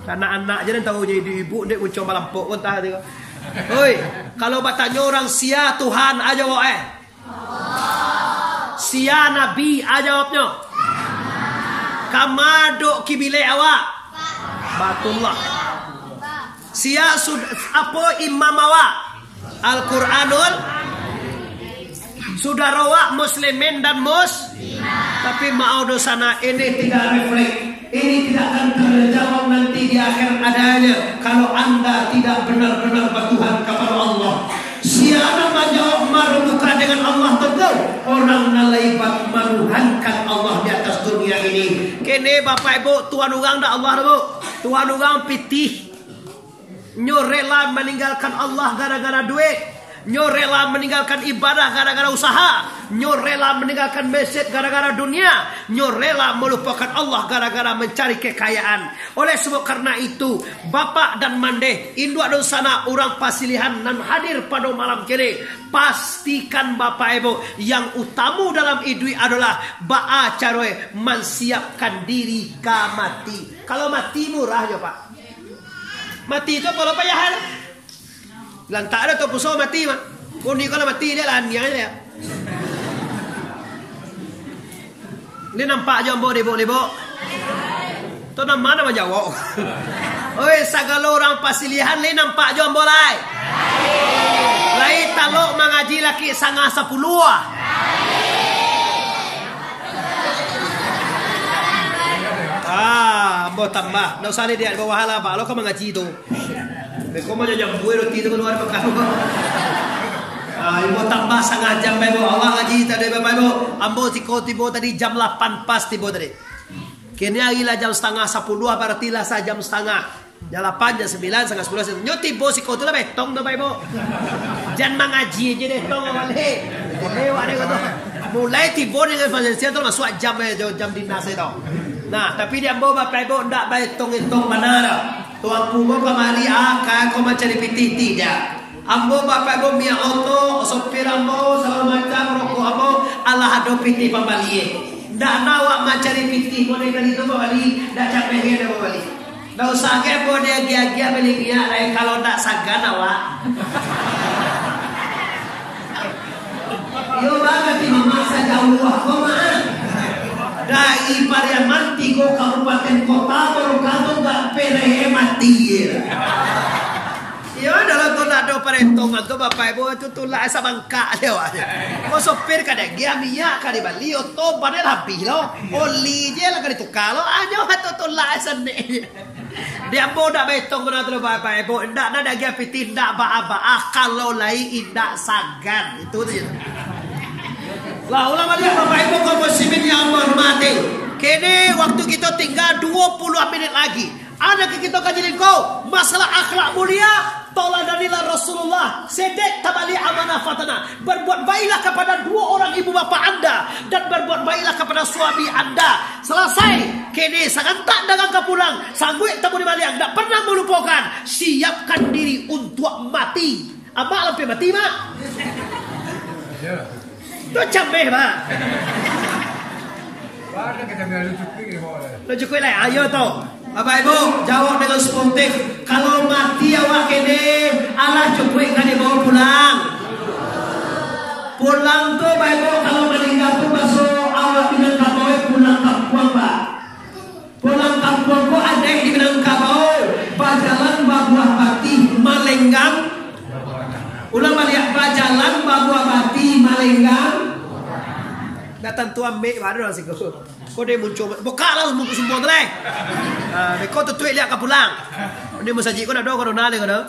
Karena anak je nan tahu, jadi ibu dek muncung malampok pun tah tu. Oi, kalau batanyo urang, "Sia Tuhan?" A jawab, eh. "Sia Nabi?" A jawabnyo. "Kama dok kibilek awak?" Batullah. "Sia sud-, apo imam awak?" Al-Quranul. Sudaro awak muslimin dan mus-, tapi maaf dunsanak, ini tidak refleks. Ini tidak akan terjawab nanti di akhir adanya kalau anda tidak benar-benar bertuhan kepada Allah. Sia nan manjawab ma rabbuka dengan Allah, tentu urang nan lai ba-, manuhankan Allah di atas dunia ini. Kini Bapak Ibu, Tuhan urang dak Allah tu, Bu. Tuhan urang pitih. Nyo rela maninggalkan Allah gara-gara duit. Nyo rela maninggalkan ibadah gara-gara usaha. Nyo rela maninggalkan masjid gara-gara dunia. Nyo rela malupakan Allah gara-gara mancari kekayaan. Oleh sebab karena itu, bapak dan mandeh, induak dunsanak, urang pasilihan nan hadir pado malam kini, pastikan bapak ibu, yang utamo dalam iduik adolah baa caroe mansiapkan diri ka mati. Kalau mati murah jo, Pak. Mati tu apo lo payah. Lantak ado tu puso mati mah. Kuni kalau mati, liek lah, niang aja. Ni nampak jo ambo dibok-dibok. Tu nan ma nan manjawok? Oi, sagalo urang pasilihan, ni nampak jo ambo lai? Lai talok mangaji laki sangah sapuluah? Ah, ambo tambah. Ndak usah ni, di bawah lah, Pak. Lo ka mangaji tu. Beko mah jambua roti tu kalua makan. Ah, ambo tambah satangah jam, Bapak Ibu. Awak ngaji tadi, Bapak Ibu. Ambo siko tibo tadi jam lapan pas tibo tadi. Kini ari lah jam satangah sapuluah, barati lah sajam satangah. Jam lapan, jam sambilan, satangah sapuluah, nyo tibo siko tu lah baetong tu, Bapak Ibu. Jan mangaji aja deh, tong balik. Lewat deh tu. Mulai tibo dengan Valencia tu masuak jam, eh, jam dinas tu. Nah, tapi di ambo, Bapak Ibu, ndak baetong-etong bana doh. Tuanku ko kamari, ah, ka ko mancari pitih, tidak. Ambo, Bapak Ibu, minyak oto, sopir ambo, sagalo macam, rokok ambo, alah ado pitih pambali, eh. Ndak na awak mancari pitih, ko dari tadi tu pambali, ndak capek, eh, ndak pambali. Ndak usah, eh, ambo diagiah-agiah bali minyak lai, kalau ndak sagan awak. Iyo, baa kecek mamak sajauah ko, Mak. Dari Pariaman, tigo kabupaten kota, baru kato gak perehe mati. Iyo, dalam tu ndak ado paretongan tu, Bapak Ibu, tu tulak sabangkak je awak. Ko sopir ka diagiah, minyak ka dibali, oto ban lah abih lo, oli je lah ka dituka lo, anyo tu tulak sanek. Di ambo ndak baetong bana tu, Bapak Ibu. Indak na diagiah pitih, indak baa-baa, kalau lai indak sagan. Itu tu je. Lah, ulang baliak, Bapak Ibu kaum muslimin yang ambo hormati. Kini waktu kito tingga duo puluah minit lagi. Ado ka kito kaji lingko, masalah akhlak mulia, tauladanilah Rasulullah. Sedek tabaliak amanah fatana. Berbuat baiklah kepada dua orang ibu bapa anda, dan berbuat baiklah kepada suami anda. Salasai, kini sagantak dagang ka pulang, sangguik tamu di baliang, ndak pernah malupokan, siapkan diri untuak mati. Amak lampia mati, Mak? Tu cameh, Mak. Lo cukuik lai, ayo tu. Bapak Ibu, jawab dengan sportif. Kalau mati awak kini, alah cukuik ka dibawa pulang. Pulang tu, Bapak Ibu, kalau maningga tu, baso awak Minangkabau, pulang kampuang, Pak. Pulang kampuang ko adaik di Minangkabau, bajalan babuah batih malenggang. Ulang baliak, bajalan babuah batih malenggang. Datang tu ambek baru lah siko. Ko dia muncul, buka lah muncul semua tu lai. Ah, beko tutuik liak ka pulang. Ini masajik ko ndak ado corona lai ko dah.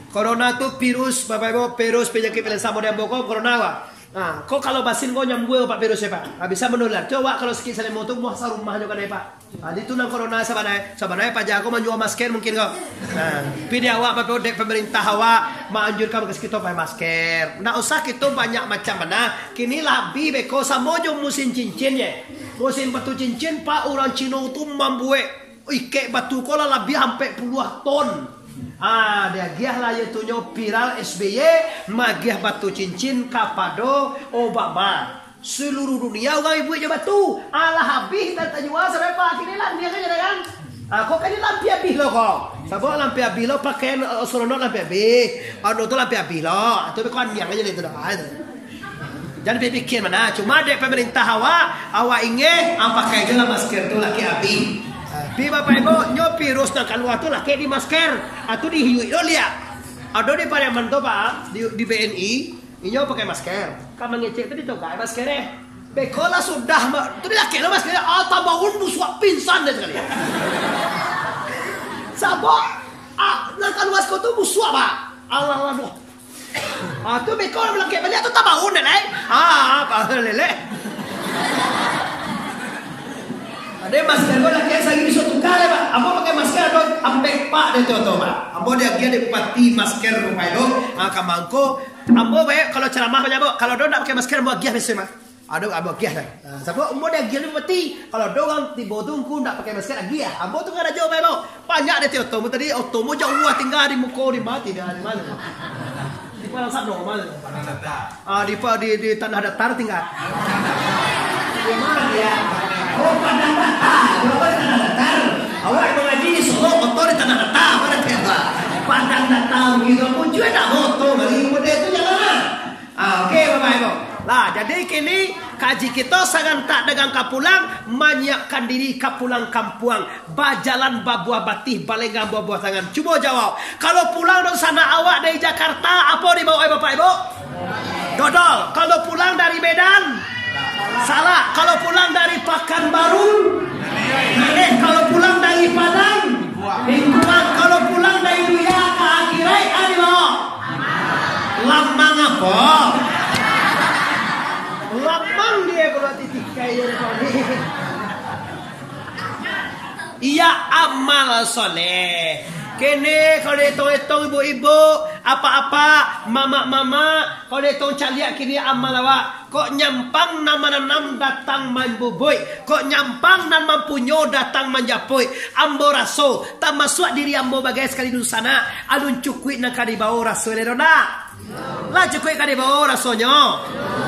Corona tu virus, Bapak Ibu, virus penyakit paling samo di ambo ko corona, Pak. Ah, ko kalau basin ko nyambua, Pak, virus ya, Pak. Ah, bisa menular. Cubo awak kalau sakik salemo tu, muah sarumah jo kanai, Pak. Ah, itu nan corona sabanai. Sabanai paja ko manjua masker mungkin ko. Nah, tapi di awak, Bapak Ibu, dek pemerintah awak maanjurkan ka kito pakai masker. Ndak usah kito banyak macam bana. Kini labiah beko samo jo musim cincin je. Musim batu cincin, Pak, urang Cino tu mambuek ikek batu ko lah labiah ampek puluah ton. Ah, diagiah lah, iyo tu nyo viral S B Y, magiah batu cincin kapado Obama. Seluruh dunia urang ibuik jo batu. Alah abih, tak tajua sampai pa kini lah, dia kan, kan? Ah, kok kini lampia abih lo ko. Sabab lampia abih lo, pakaian, eh, astronot lampia abih. Anu tu lampia abih lo. Ah, tu kau aniang aja lah itu dah. Ah, itu. Jan pikir mano, cuma dek pemerintah awak, awak ingin, ah, pakai je lah masker tu, lakek abih. Ah, tapi Bapak Ibu, nyo virus nan kalua tu lakek di masker, ah, tu dihiuik lo liak. Ado di Pariaman tu, Pak, di, di B N I, inyo pakai masker. Ka mangecek tu ditokai masker, eh. Beko lah sudah, ma-, tu dilakek lo masker, ah, tabaun busuak pingsan deh sakali. Sabab, ah, nan kalua siko tu busuak, Pak. Alah, alah, alah. Ah, tu beko lah lakek baliak tu tabaun deh, lai. Ah, apa lelek? Ado masker ko lakek sagi bisa tuka deh, Pak. Ambo pakai masker ado ampek pak di oto, Pak. Ambo diagiah dek bupati masker rupai tu, ah, ka mangko. Ambo bae kalau ceramah banyak, Bok. Kalau ado ndak pakai masker, ambo agiah biaso, mah. Ado ambo agiah dah. Ah, sabab ambo diagiah dek bupati. Kalau ado urang tibo tu ngku ndak pakai masker, agiah. Ambo tu karajo bae, Bok. Banyak di oto mu tadi, oto mu jauah tingga di muko, di mati dah, di mana? Di Padang Sado, mana? Ah, di pa-, di, di Tanah Datar tingga. Di mana dia? Oh, Padang Datar. Kenapa di Tanah Datar? Awak mangaji di Solok, oto di Tanah Datar, mana kata? Padang Datar gitu, aku juga tak moto, bagi model tu jangan lah. Ah, oke, Bapak Ibu. Lah, jadi kini kaji kito sagantak dagang ka pulang, manyiapkan diri ka pulang kampuang. Bajalan babuah batih, balenggang babuah tangan. Cubo jawab. Kalau pulang dunsanak awak dari Jakarta, apo dibawa, eh, Bapak Ibu? Dodol. Kalau pulang dari Medan, salah. Kalau pulang dari Pakanbaru, aneh. Kalau pulang dari Padang, lingkungan. Kalau pulang dari dunia ka akhirat, ah, dibawa. Lamang apo? Lamang dia kalau titikai je tadi. Iya, amal soleh. Kene kalau dietong-etong, ibu-ibu, apak-apak, mamak-mamak, kalau dietong caliak kini amal awak. Kok nyampang nan mananam datang mambubuik, kok nyampang nan mampunyo datang manjapuik. Ambo raso, tamasuak diri ambo bagai sakali dunsanak, alun cukuik nan ka dibawo raso lai doh ndak? Lah cukuik ka dibawo rasonyo.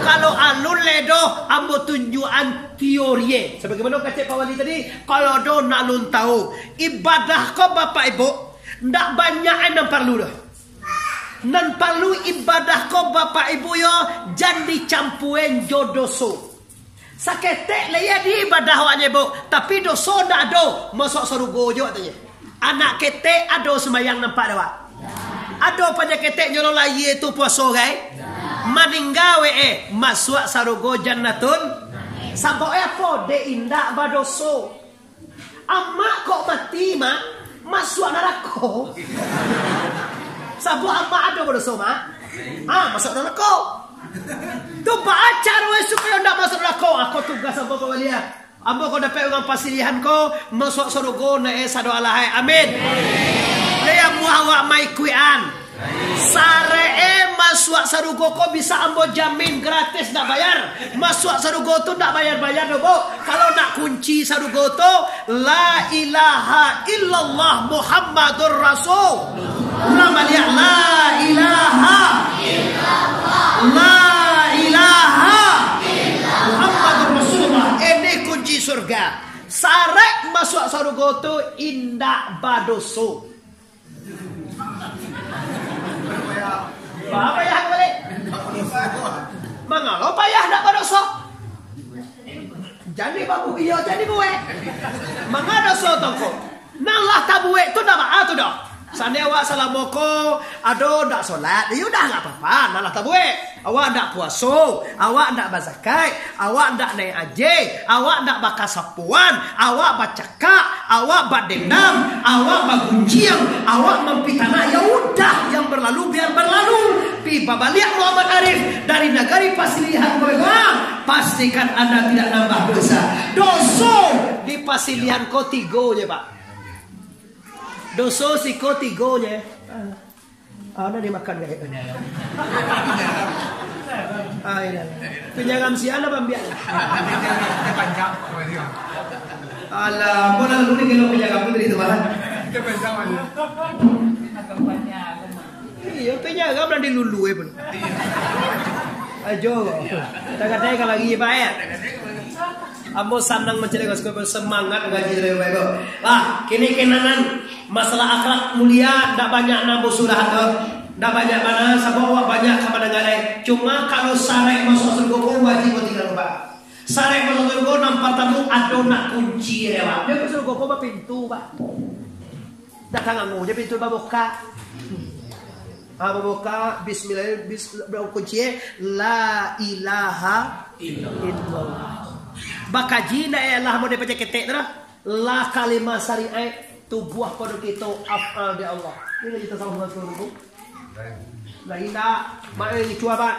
Kalau alun lai doh, ambo tunjuakan teorie. Sabagaimano kecek Pak Wali tadi, kalau ado nan alun tahu, ibadah ko Bapak Ibu, ndak banyak nan parlu doh. Nan parlu ibadah ko Bapak Ibu yo, jan dicampuen jo doso. Saketek lai ado ibadah awaknyo, Bu, tapi doso ndak ado, masuak sarugo jo katonyo. Anak ketek ado sumbayang nampak dek awak? Ado panyakik ketek nyo lo lahia tu puaso gai? Maningga we, eh, masuak sarugo jannatun. Sabab apo? Dek indak badoso. Amak kok mati, Mak, masuak narako. Sabab amak ado badoso, Mak? Ah, masuak narako. Tu baa caro supayo ndak masuak narako? Ako tugas ambo ko baliak. Ambo ko dapek urang pasilihan ko, masuak sarugo nae sado alahai. Amin. Lai amuah awak maikuikan. Sarek e masuak sarugo ko bisa ambo jamin gratis, ndak bayar. Masuak sarugo tu ndak bayar-bayar doh, Bu. Kalau nak kunci sarugo tu, La ilaha illallah Muhammadur Rasul. Ulang baliak, La ilaha, La ilaha Muhammadur Rasulullah. Ini kunci surga. Sarek masuak sarugo tu indak badoso. Ba payah baliak. Mangalo payah ndak badoso? Jadi babu iyo, jadi buek. Manga doso tongko. Nan lah tabuek tu ndak baa tu doh. Sande awak salamo ko ado ndak solat, yo udah ndak apa-apa, nan lah tabuek. Awak ndak puaso, awak ndak bazakat, awak ndak naik haji, awak ndak bakasapoan, awak bacakak, awak badendam, awak bagunjiang, awak mampitnah, ya udah, yang berlalu biar berlalu. Pi babaliak Muhammad Arif dari nagari pasilihan ko, pastikan anda tidak nambah dosa. Doso di pasilihan ko tigo je, Pak. Doso siko tigo je. Ah, dah dimakan gaya tu. Ah, iya. Pinjaram siapa ambiak? Alah, mau lalu ni kalau pinjaram tu dari tuan. Iya, pinjaram dah dilulu, eh, pun. Ajo. Kadang-kadang kalau lagi, Pak, ya. Ambo sanang mancaliak, semangat ngaji dari Bapak Ibu. Lah, kini kenangan masalah akhlak mulia, ndak banyak nan ambo surah tu. Ndak banyak bana, sabab awak banyak ka mandanga lai. Cuma kalau sarek masuak sarugo ko wajib ko tingga, Pak. Sarek masuak sarugo nan partamo ado nak kunci dia, Pak. Dia masuak sarugo ko bapintu, Pak. Dak ka nganggu je pintu babukak. Ah, babukak, bismillah, bis-, kunci, eh, La ilaha illallah. Bakaji ndak, eh, lah model pacak ketek tu dah. La kalimah syariat, tubuah pado kito, af'al di Allah. Ini kita sama dengan tu. Lah indak, mak, eh, cuba, Pak.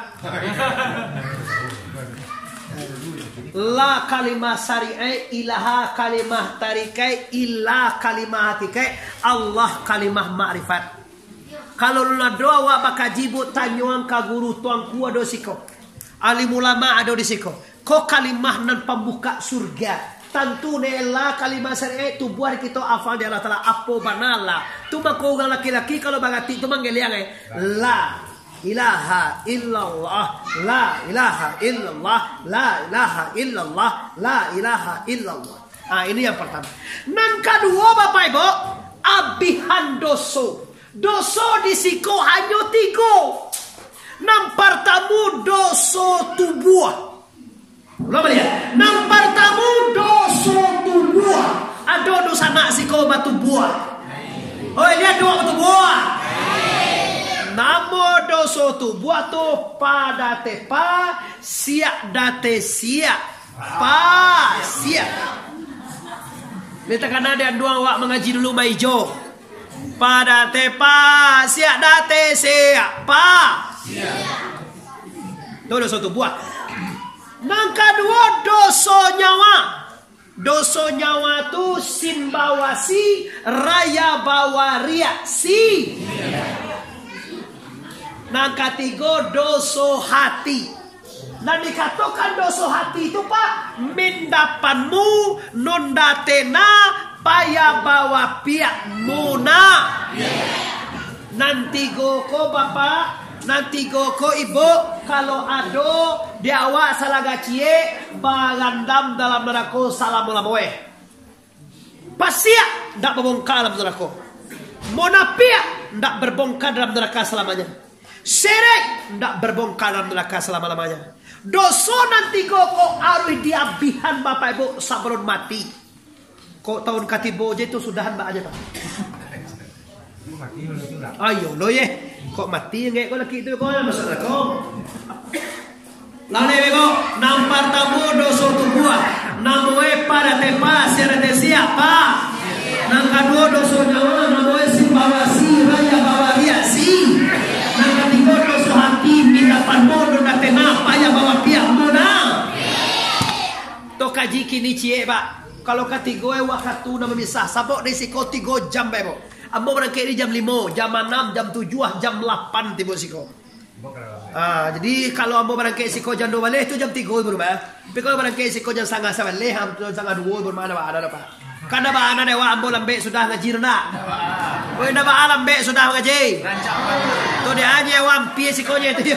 La kalimah syariat, ilaha kalimah tarikat, ilah kalimah hakikat, Allah kalimah makrifat. Kalau lah doa awak bakaji, buek tanyoan ka guru tuanku ado siko. Alim ulama ado di siko. Ko kalimah nan pambuka surga. Tantu nyo la kalimah syariat tubuah kito afal di Allah Taala. Apo bana la? Tu mako urang laki-laki kalau baratik tu manggeliang, eh. La ilaha illallah, la ilaha illallah, la ilaha illallah, la ilaha illallah. Ah, ini yang pertama. Nan kaduo, Bapak Ibu, abihan doso. Doso di siko hanyo tigo. Nan partamo, doso tubuah. Ulang baliak. Nan partamo, doso tubuah. Ado doso anak siko batubuah? Oi, liek doso batubuah. Namo doso tubuah tu, pa date pa, siak date siak. Pa, siak. Ni takana di anduang awak mangaji dulu maijo. Pa date pa, siak date siak, pa. Tu doso tubuah. Nan kaduo, doso nyawa. Doso nyawa tu sin bawa si, raya bawa riak si. Nan katigo, doso hati. Nan dikatokan doso hati tu, Pak, mindapanmu, nondatena, paya bawa piak muna. Nan tigo ko, Bapak, nan tigo ko, Ibu, kalau ado di awak salaga ciek, barandam dalam narako salamo-lamoe. Pasiak ndak babongka dalam narako. Monapiak ndak babongka dalam narako salamanya. Serek ndak babongka dalam narako salamo-lamanya. Doso nan tigo ko aruih diabihan, Bapak Ibu, sabalun mati. Kok taun katibo je tu sudahan baa je, Pak? Ayo lo ye. Kok mati ngek ko laki tu ko, maksud ko? Lah, dek beko, nan partamo doso tubuah. Namoe pa date pa, siak date siak, pa. Nan kaduo doso nyawa, namoe sin bawa si, raya bawa riak si. Nan katigo doso hati, mindapanmu, nondatena, paya bawa piak muna. To kaji kini ciek, Pak. Kalau katigo e wakatu nan mamisah, sabab dari siko tigo jam, Pak, Ibu. Ambo barangkek di jam limo, jam anam, jam tujuah, jam lapan tibo siko. Ah, jadi, kalau ambo barangkek siko jam duo baleh, tu jam tigo ibu rumah. Tapi kalau barangkek siko jam satangah sabaleh, am, jam satangah duo ibu rumah, ndak baa, ndak baa. Kan ndak baa, ndak dewa, ambo lambek sudah ngaji tu, ndak? Weh, ndak baa lambek sudah ngaji. Tu dia aja, wah, ampia sikonyo tu, yo.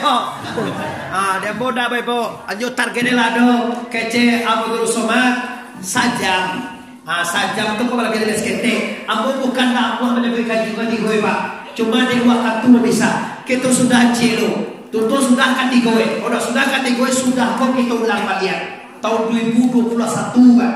Ah, dia ambo ndak bae, po. Anyo target lah tu, kecek Abdul Somad, sajam. Ah, sajam tu kok balabiah dari saketek. Ambo bukan nak amuah manyampaikan tigo-tigo, Pak. Cuma dek wakatu bisa. Kito sudah celo. Tuntun sudah katigo, eh. Kalau sudah katigo, eh, sudah ko kito ulang baliak. Tahun dua ribu dua puluh satu, Pak.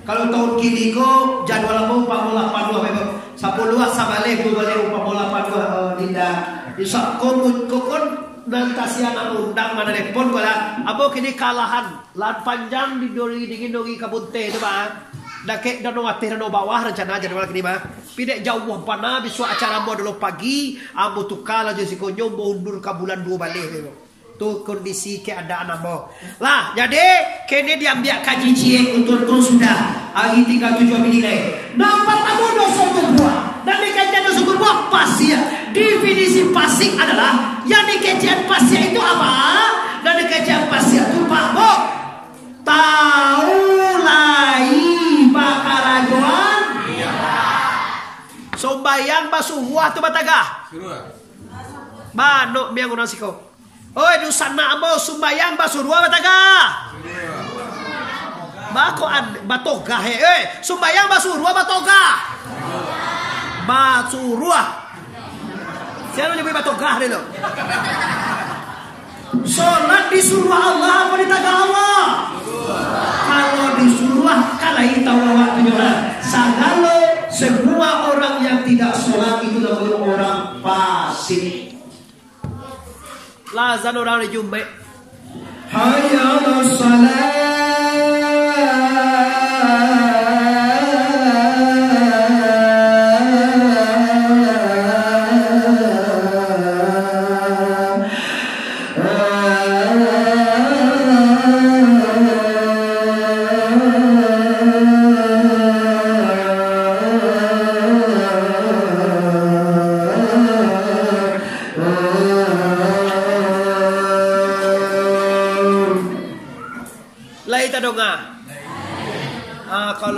Kalau tahun kini ko, jadwal ambo umpamo lapan dua, Pak. Sapuluah sabaleh, duo baleh, umpamo lapan dua, eh, Dinda. Insya Allah, ko, ko kon nan kasihan nak undang, mana telepon ko lah. Ambo kini kalahan. Lahan panjang di duri dingin duri kabun teh tu, Bang. Dakek danau ateh danau bawah rancana jadwal kini, Bang. Pidek jauah bana, bisuak acara ambo adalah pagi, ambo tuka lah jo sikonyo, ambo undur ka bulan duo baleh tu. Tu kondisi keadaan ambo. Lah, jadi, kini diambiak kaji ciek, untuak tu sudah. Hari tingga tujuah minit lai. Nan partamo doso tubuah. Nan dikecekan doso tubuah, pasiak. Definisi pasiak adalah, yang dikecekan pasiak itu apa? Nan dikecekan pasiak tu, Pak, Bu, tau lai bakarajoan. Sumbayang basuruah tu batagah. Banok miang urang siko. Oi, dunsanak ambo, sumbayang basuruah batagah. Bako an-, batogah, eh. Eh, sumbayang basuruah batogah. Basuruah. Sia nan nyabuik batogah tadi tu? Solat disuruah Allah apo ditagah Allah? Kalau disuruah, kan lain tahu awak tu, nyolah. Sagalo, semua orang yang tidak solat itu namanya orang fasik. Lah azan urang di Jumaik. Hayya 'alas shalah.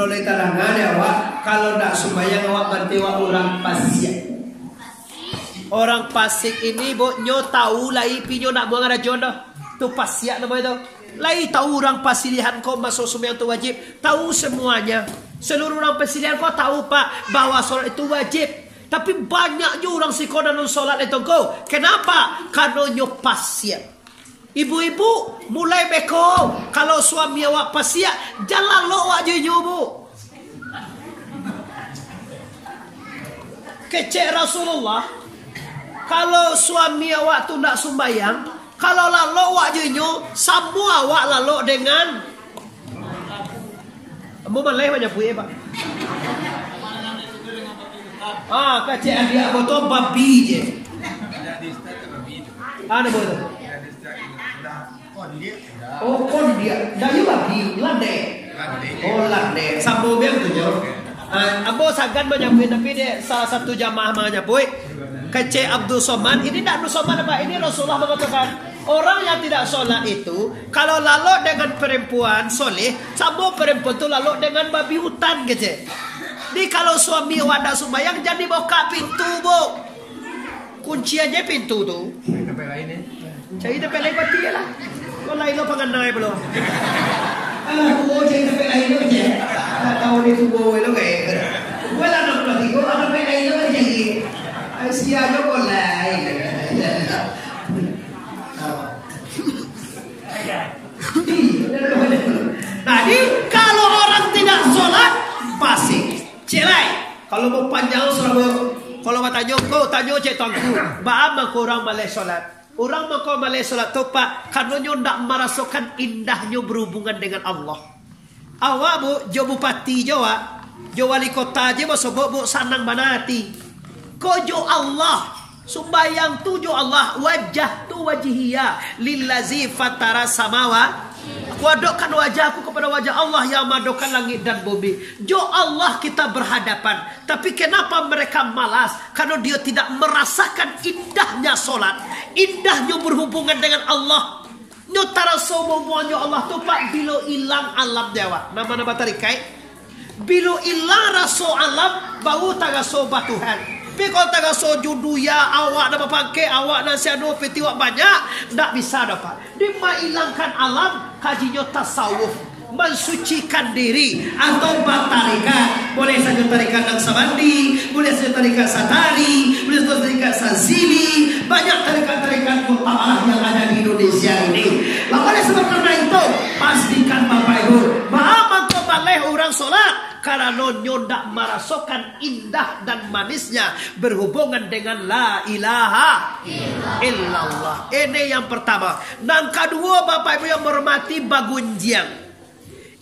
Oleh tadanga dek awak, kalau ndak sumbayang awak, barati awak urang pasiak. Orang pasik ini, bu, nyo tahu lai, tapi nyo ndak mau ngarajoan doh. Tu pasiak namonyo tu. Lai tahu urang Pasilihan ko maso sumbayang tu wajib. Tahu semuanya. Seluruh urang Pasilihan ko tahu, Pak, bahwa solat itu wajib. Tapi banyak jo urang siko nan solat itu ko. Kenapa? Karano nyo pasiak. Ibu-ibu, mulai beko, kalau suami awak pasiak, jan lalok awak jo inyo, bu. Kecek Rasulullah, kalau suami awak tu ndak sumbayang, kalau lalok awak jo inyo, samo awak lalok dengan Ambo maleh manyabuik, Pak. Ah, kecek adiak ambo tu babi je. Ah, namo tu? Oh, kondiak. Dah, iyo babi, landek. Oh, landek. Sambung biang tu, nyo. Ah, ambo sagan manyabuik, tapi dek salah satu jamaah manyabuik. Kecek Abdul Somad, ini ndak Abdul Somad, Pak. Ini Rasulullah mangatokan, orang yang tidak sholat itu, kalau lalok dengan perempuan soleh, samo perempuan tu lalok dengan babi hutan, kecek. Jadi, kalau suami awak ndak sumbayang, jan dibukak pintu, bu. Kunci aja pintu tu. Cari tempat lain, eh. Cari tempat lain, mati je lah. Kau lain lo panganai pulo. Alah, tuo cari tempat lain lo je. Tak tahu ni tuo lo, kayak. Gue lah enam puluh tiga, ada tempat lain lo cari. Ai, sia jo kau lain. Jadi, kalau orang tidak sholat, pasti. Cek lai. Kalau mau panjang, kalau mau, kalau mau tanyo, kau tanyo cek tuanku. Baa mangko urang maleh sholat? Urang mangko maleh sholat tu, Pak, karano nyo ndak marasokan indahnyo berhubungan dengan Allah. Awak, bu, jo bupati jo awak, jo wali kota je basobok, bu, sanang bana ati. Ko jo Allah, sumbayang tu jo Allah, wajah tu wajhiya lillazi fatara samawa. Aku adokkan wajahku kepada wajah Allah yang maadokan langit dan bumi. Jo Allah kita berhadapan. Tapi kenapa mereka malas? Karena dia tidak merasakan indahnya sholat, indahnya berhubungan dengan Allah. Nyo taraso bahubungan jo Allah tu, Pak, bilo ilang alam di awak. Nan ma nan batarikaik, bilo ilang raso alam, baru taraso batuhan. Tapi kalau taraso jo dunia, awak nan bapangkek, awak nan si anu, piti awak banyak, ndak bisa doh, Pak. Dek mailangkan alam, kajinyo tasawuf. Mansucikan diri atau batarekat. Boleh sajo tarekat Naksabandi, boleh sajo tarekat Satari, boleh sajo tarekat Sazili. Banyak tarekat-tarekat mutamalah yang ada di Indonesia ini. Lah, oleh sebab karena itu, pastikan Bapak Ibu, baa mangko maleh urang sholat, karano nyo ndak marasokan indah dan manisnya berhubungan dengan la ilaha illallah. Ini yang pertama. Nan kaduo, Bapak Ibu yang menghormati, bagunjiang.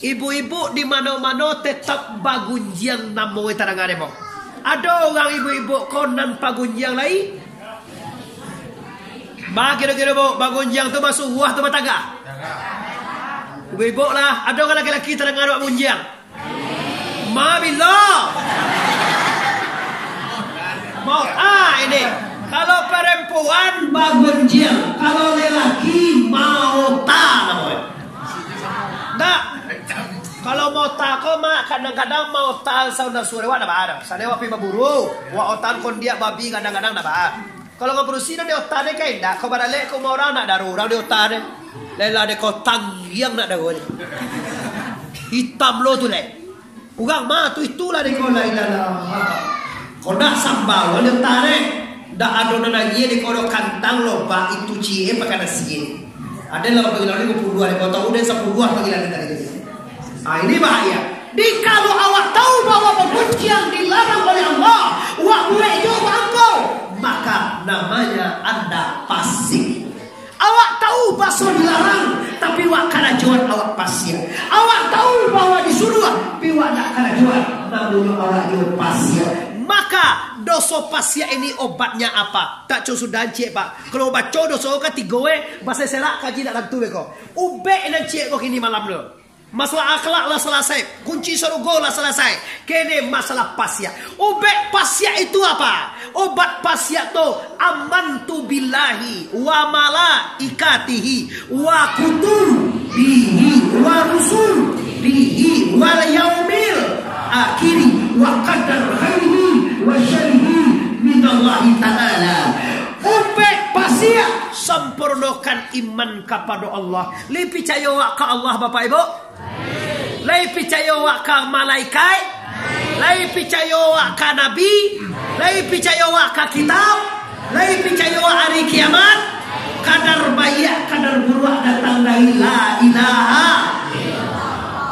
Ibu-ibu di mano-mano tetap bagunjiang namo tadanga dek ambo. Ado urang ibu-ibu ko nan pagunjiang lai? Ba kiro-kiro, bu, bagunjiang tu basuruah tu batagah? Ibu-ibu lah, ado urang laki-laki tadanga dek bagunjiang? Ma bilo? Mau, ah, ini. Kalau perempuan bagunjiang, kalau lelaki maota namonyo. Ndak. Kalau maota ko, Mak, kadang-kadang maota saunda surewak ndak baa. Sade wak pi baburu, wak otan kondiak babi kadang-kadang ndak baa. Kalau ngan barusi nan di otan deh, ka indak. Kau baralek ka umah urang, ndak daru urang di otan deh. Lela deh kau tanggiang ndak daru deh. Hitam lo tu leh. Urang mah tu itulah dek kau, la ilaha illallah. Kau dak sambal, kau dak tarek. Dak ado nan agie dek kau, ado kantang lobak itu cie pakai nasi. Ada lah bagi lalu lima puluh dua dek kau, tahu dek sepuluh dua pagi lalu tadi. Ah, ini bahaya. Di kalau awak tahu bahwa bagunjiang dilarang oleh Allah, awak buek jo bangkau, maka namanya anda fasik. Awak tahu baso dilarang, tapi wak karajoan awak pasiak. Awak tahu bahwa disuruah, tapi wak ndak karajoan, namonyo awak juo pasiak. Maka doso pasiak ini obatnya apa? Tak co sudah ciek, Pak. Kalau baco doso katigo, eh, baserak kaji nak tantu beko. Ubek nan ciek ko kini malam tu. Masalah akhlak lah salasai, kunci sarugo lah salasai. Kene masalah pasiak. Ubek pasiak itu apa? Obat pasiak tu, amantu billahi wa malaikatihi wa kutubihi wa rusul. Bihi wal yaumil akhiri wa qadar khairihi wa syarrihi minallahi ta'ala. Umpek pasiak, sampurnokan iman kapado Allah. Lai picayo awak ka Allah, Bapak Ibu? Lai picayo awak ka malaikat? Lai picayo awak ka nabi? Lai picayo awak ka kitab? Lai picayo hari kiamat? Kadar baiak, kadar buruak datang dari la ilaha.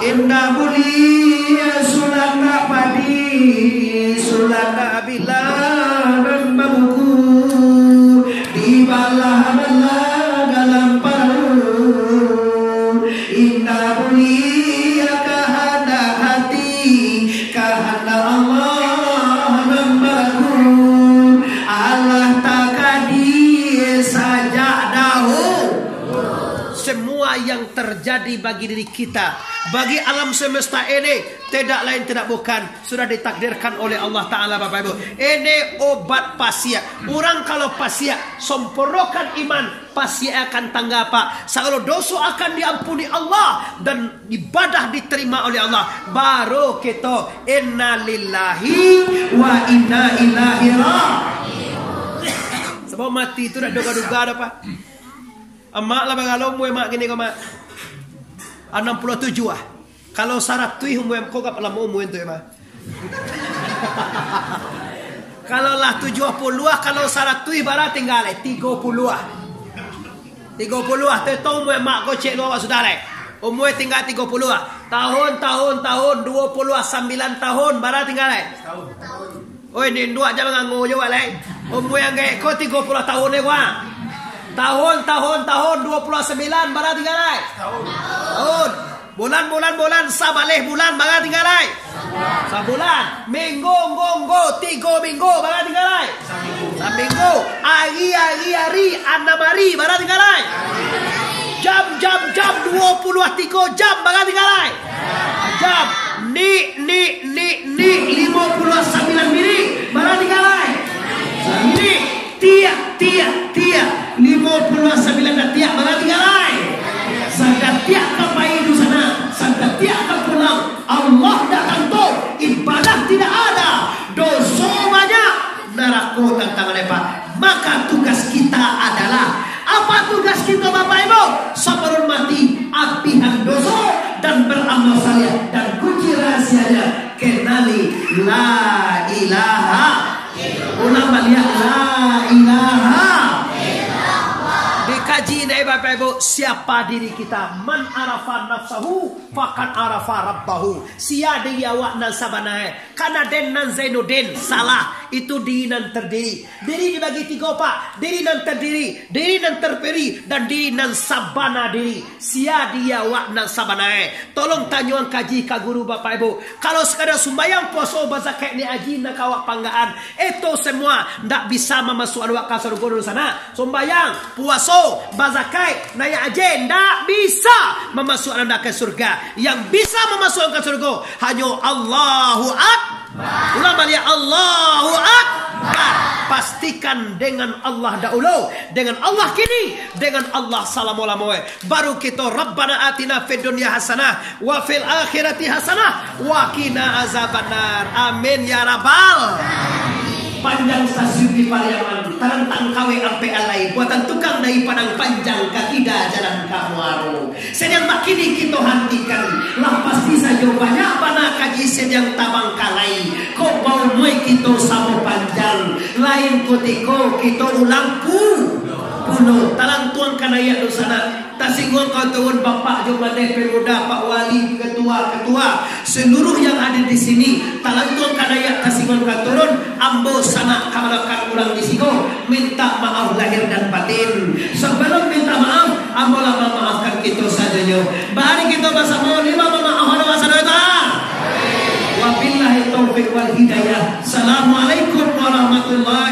Indak buliah sulan nak padi, sulan nak bilang nan babuku, dibalah-balah dalam parahu. Indak buliah kahandak hati, kahandak Allah nan balaku, alah takadia sajak dahulu. Semua yang terjadi bagi diri kita, bagi alam semesta ini, tidak lain tidak bukan, sudah ditakdirkan oleh Allah Ta'ala, Bapak Ibu. Ini obat pasiak. Urang kalau pasiak, sempurnakan iman, pasiak akan tanggapa. Sagalo doso akan diampuni Allah dan ibadah diterima oleh Allah. Baru kito, innalillahi wa inna ilaihi raji'un. Sabab mati tu dak duga-duga doh, Pak. Amak lah bagalo umua amak kini ko, Mak. Anam puluah tujuh ah. Kalau saratuih umua ko, agak lamo umua tu, Mak. Kalau lah tujuah puluah, kalau saratuih bara tingga lai? Tigo puluah. Tigo puluah, tu, tu umua mak ko, cek lu awak sudah lai. Umua tingga tigo puluah. Tahun, tahun, tahun, duo puluah sambilan tahun, bara tingga lai? Oi, ni induak jan mangango jo, wak, lai. Umua ang gaek ko tigo puluah tahun, eh, wak. Tahun, tahun, tahun, duo puluah sambilan, bara tingga lai? Tahun. Bulan, bulan, bulan, sabaleh bulan, bara tingga lai? Sabulan. Minggu, nggu, nggu, tigo minggu, bara tingga lai? Saminggu. Ari, ari, ari, anam ari, bara tingga lai? Jam, jam, jam, duo puluah tigo jam, bara tingga lai? Jam. Ni, ni, ni, ni, limo puluah sambilan minik, bara tingga lai? Saminik. Tiak, tiak, tiak, limo puluah sambilan datiak, bara tingga lai? Sadatiak ka pai dunsanak, sadatiak ka pulang. Allah dak tantu, ibadah tidak ada, doso banyak, narako tantang lepak. Maka tugas kita adalah, apa tugas kita, Bapak Ibu? Sabalun mati, apihan doso dan beramal saleh. Dan kunci rahasianya, kenali la ilaha. Ulang baliak, la ilaha. Dikaji ndak, Bapak Ibu, siapa diri kita? Man arafa nafsahu, faqad arafa rabbahu. Sia diri awak nan sabana? Kana den nan Zainuddin, salah. Itu diri nan terdiri. Diri dibagi tigo, Pak. Diri nan terdiri, diri nan terperi, dan diri nan sabana diri. Sia diri awak nan sabana? Tolong tanyoan kaji ka guru, Bapak Ibu. Kalau sakadar sumbayang, puaso, bazakat, naiak haji, nan ka awak panggaan, itu semua ndak bisa mamasuakan awak ka sarugo dunsanak. Sumbayang, puaso, bazakat, naiak haji, ndak bisa mamasuakan anda ka surga. Yang bisa mamasuakan ka surga hanyo Allahu Akbar. Ulang baliak, Allahu Akbar. Pastikan dengan Allah dahulu, dengan Allah kini, dengan Allah salamo-lamo. Baru kito, Rabbana atina fid dunya hasanah, wa fil akhirati hasanah, wa qina azabannar. Amin ya rabbal. Panjang stasiun di Pariaman, tarantang kawek ampek alai, buatan tukang dari Padang Panjang, ka kida jalan ka Muaro. Sadang bakini kito hantikan, lah pasti sajo banyak bana kaji sadang tabangkalai. Kok baumua kito samo panjang, lain kutiko kito ulang pu-, pulo. Talantuang ka naiak dunsanak, tasingguang ka turun, bapak jo madeh, pemuda, pak wali, ketua-ketua, seluruh yang hadir di sini, talantuang ka naiak, tasingguang ka turun, ambo sanak kamanakan urang di siko, minta maaf lahir dan batin. Sabalun minta maaf, ambo lah mamaafkan kito sadonyo. Mari kito basamo, lima mamaaf, ado sadonyo ta? Wabillahi taufiq wal hidayah. Assalamualaikum warahmatullahi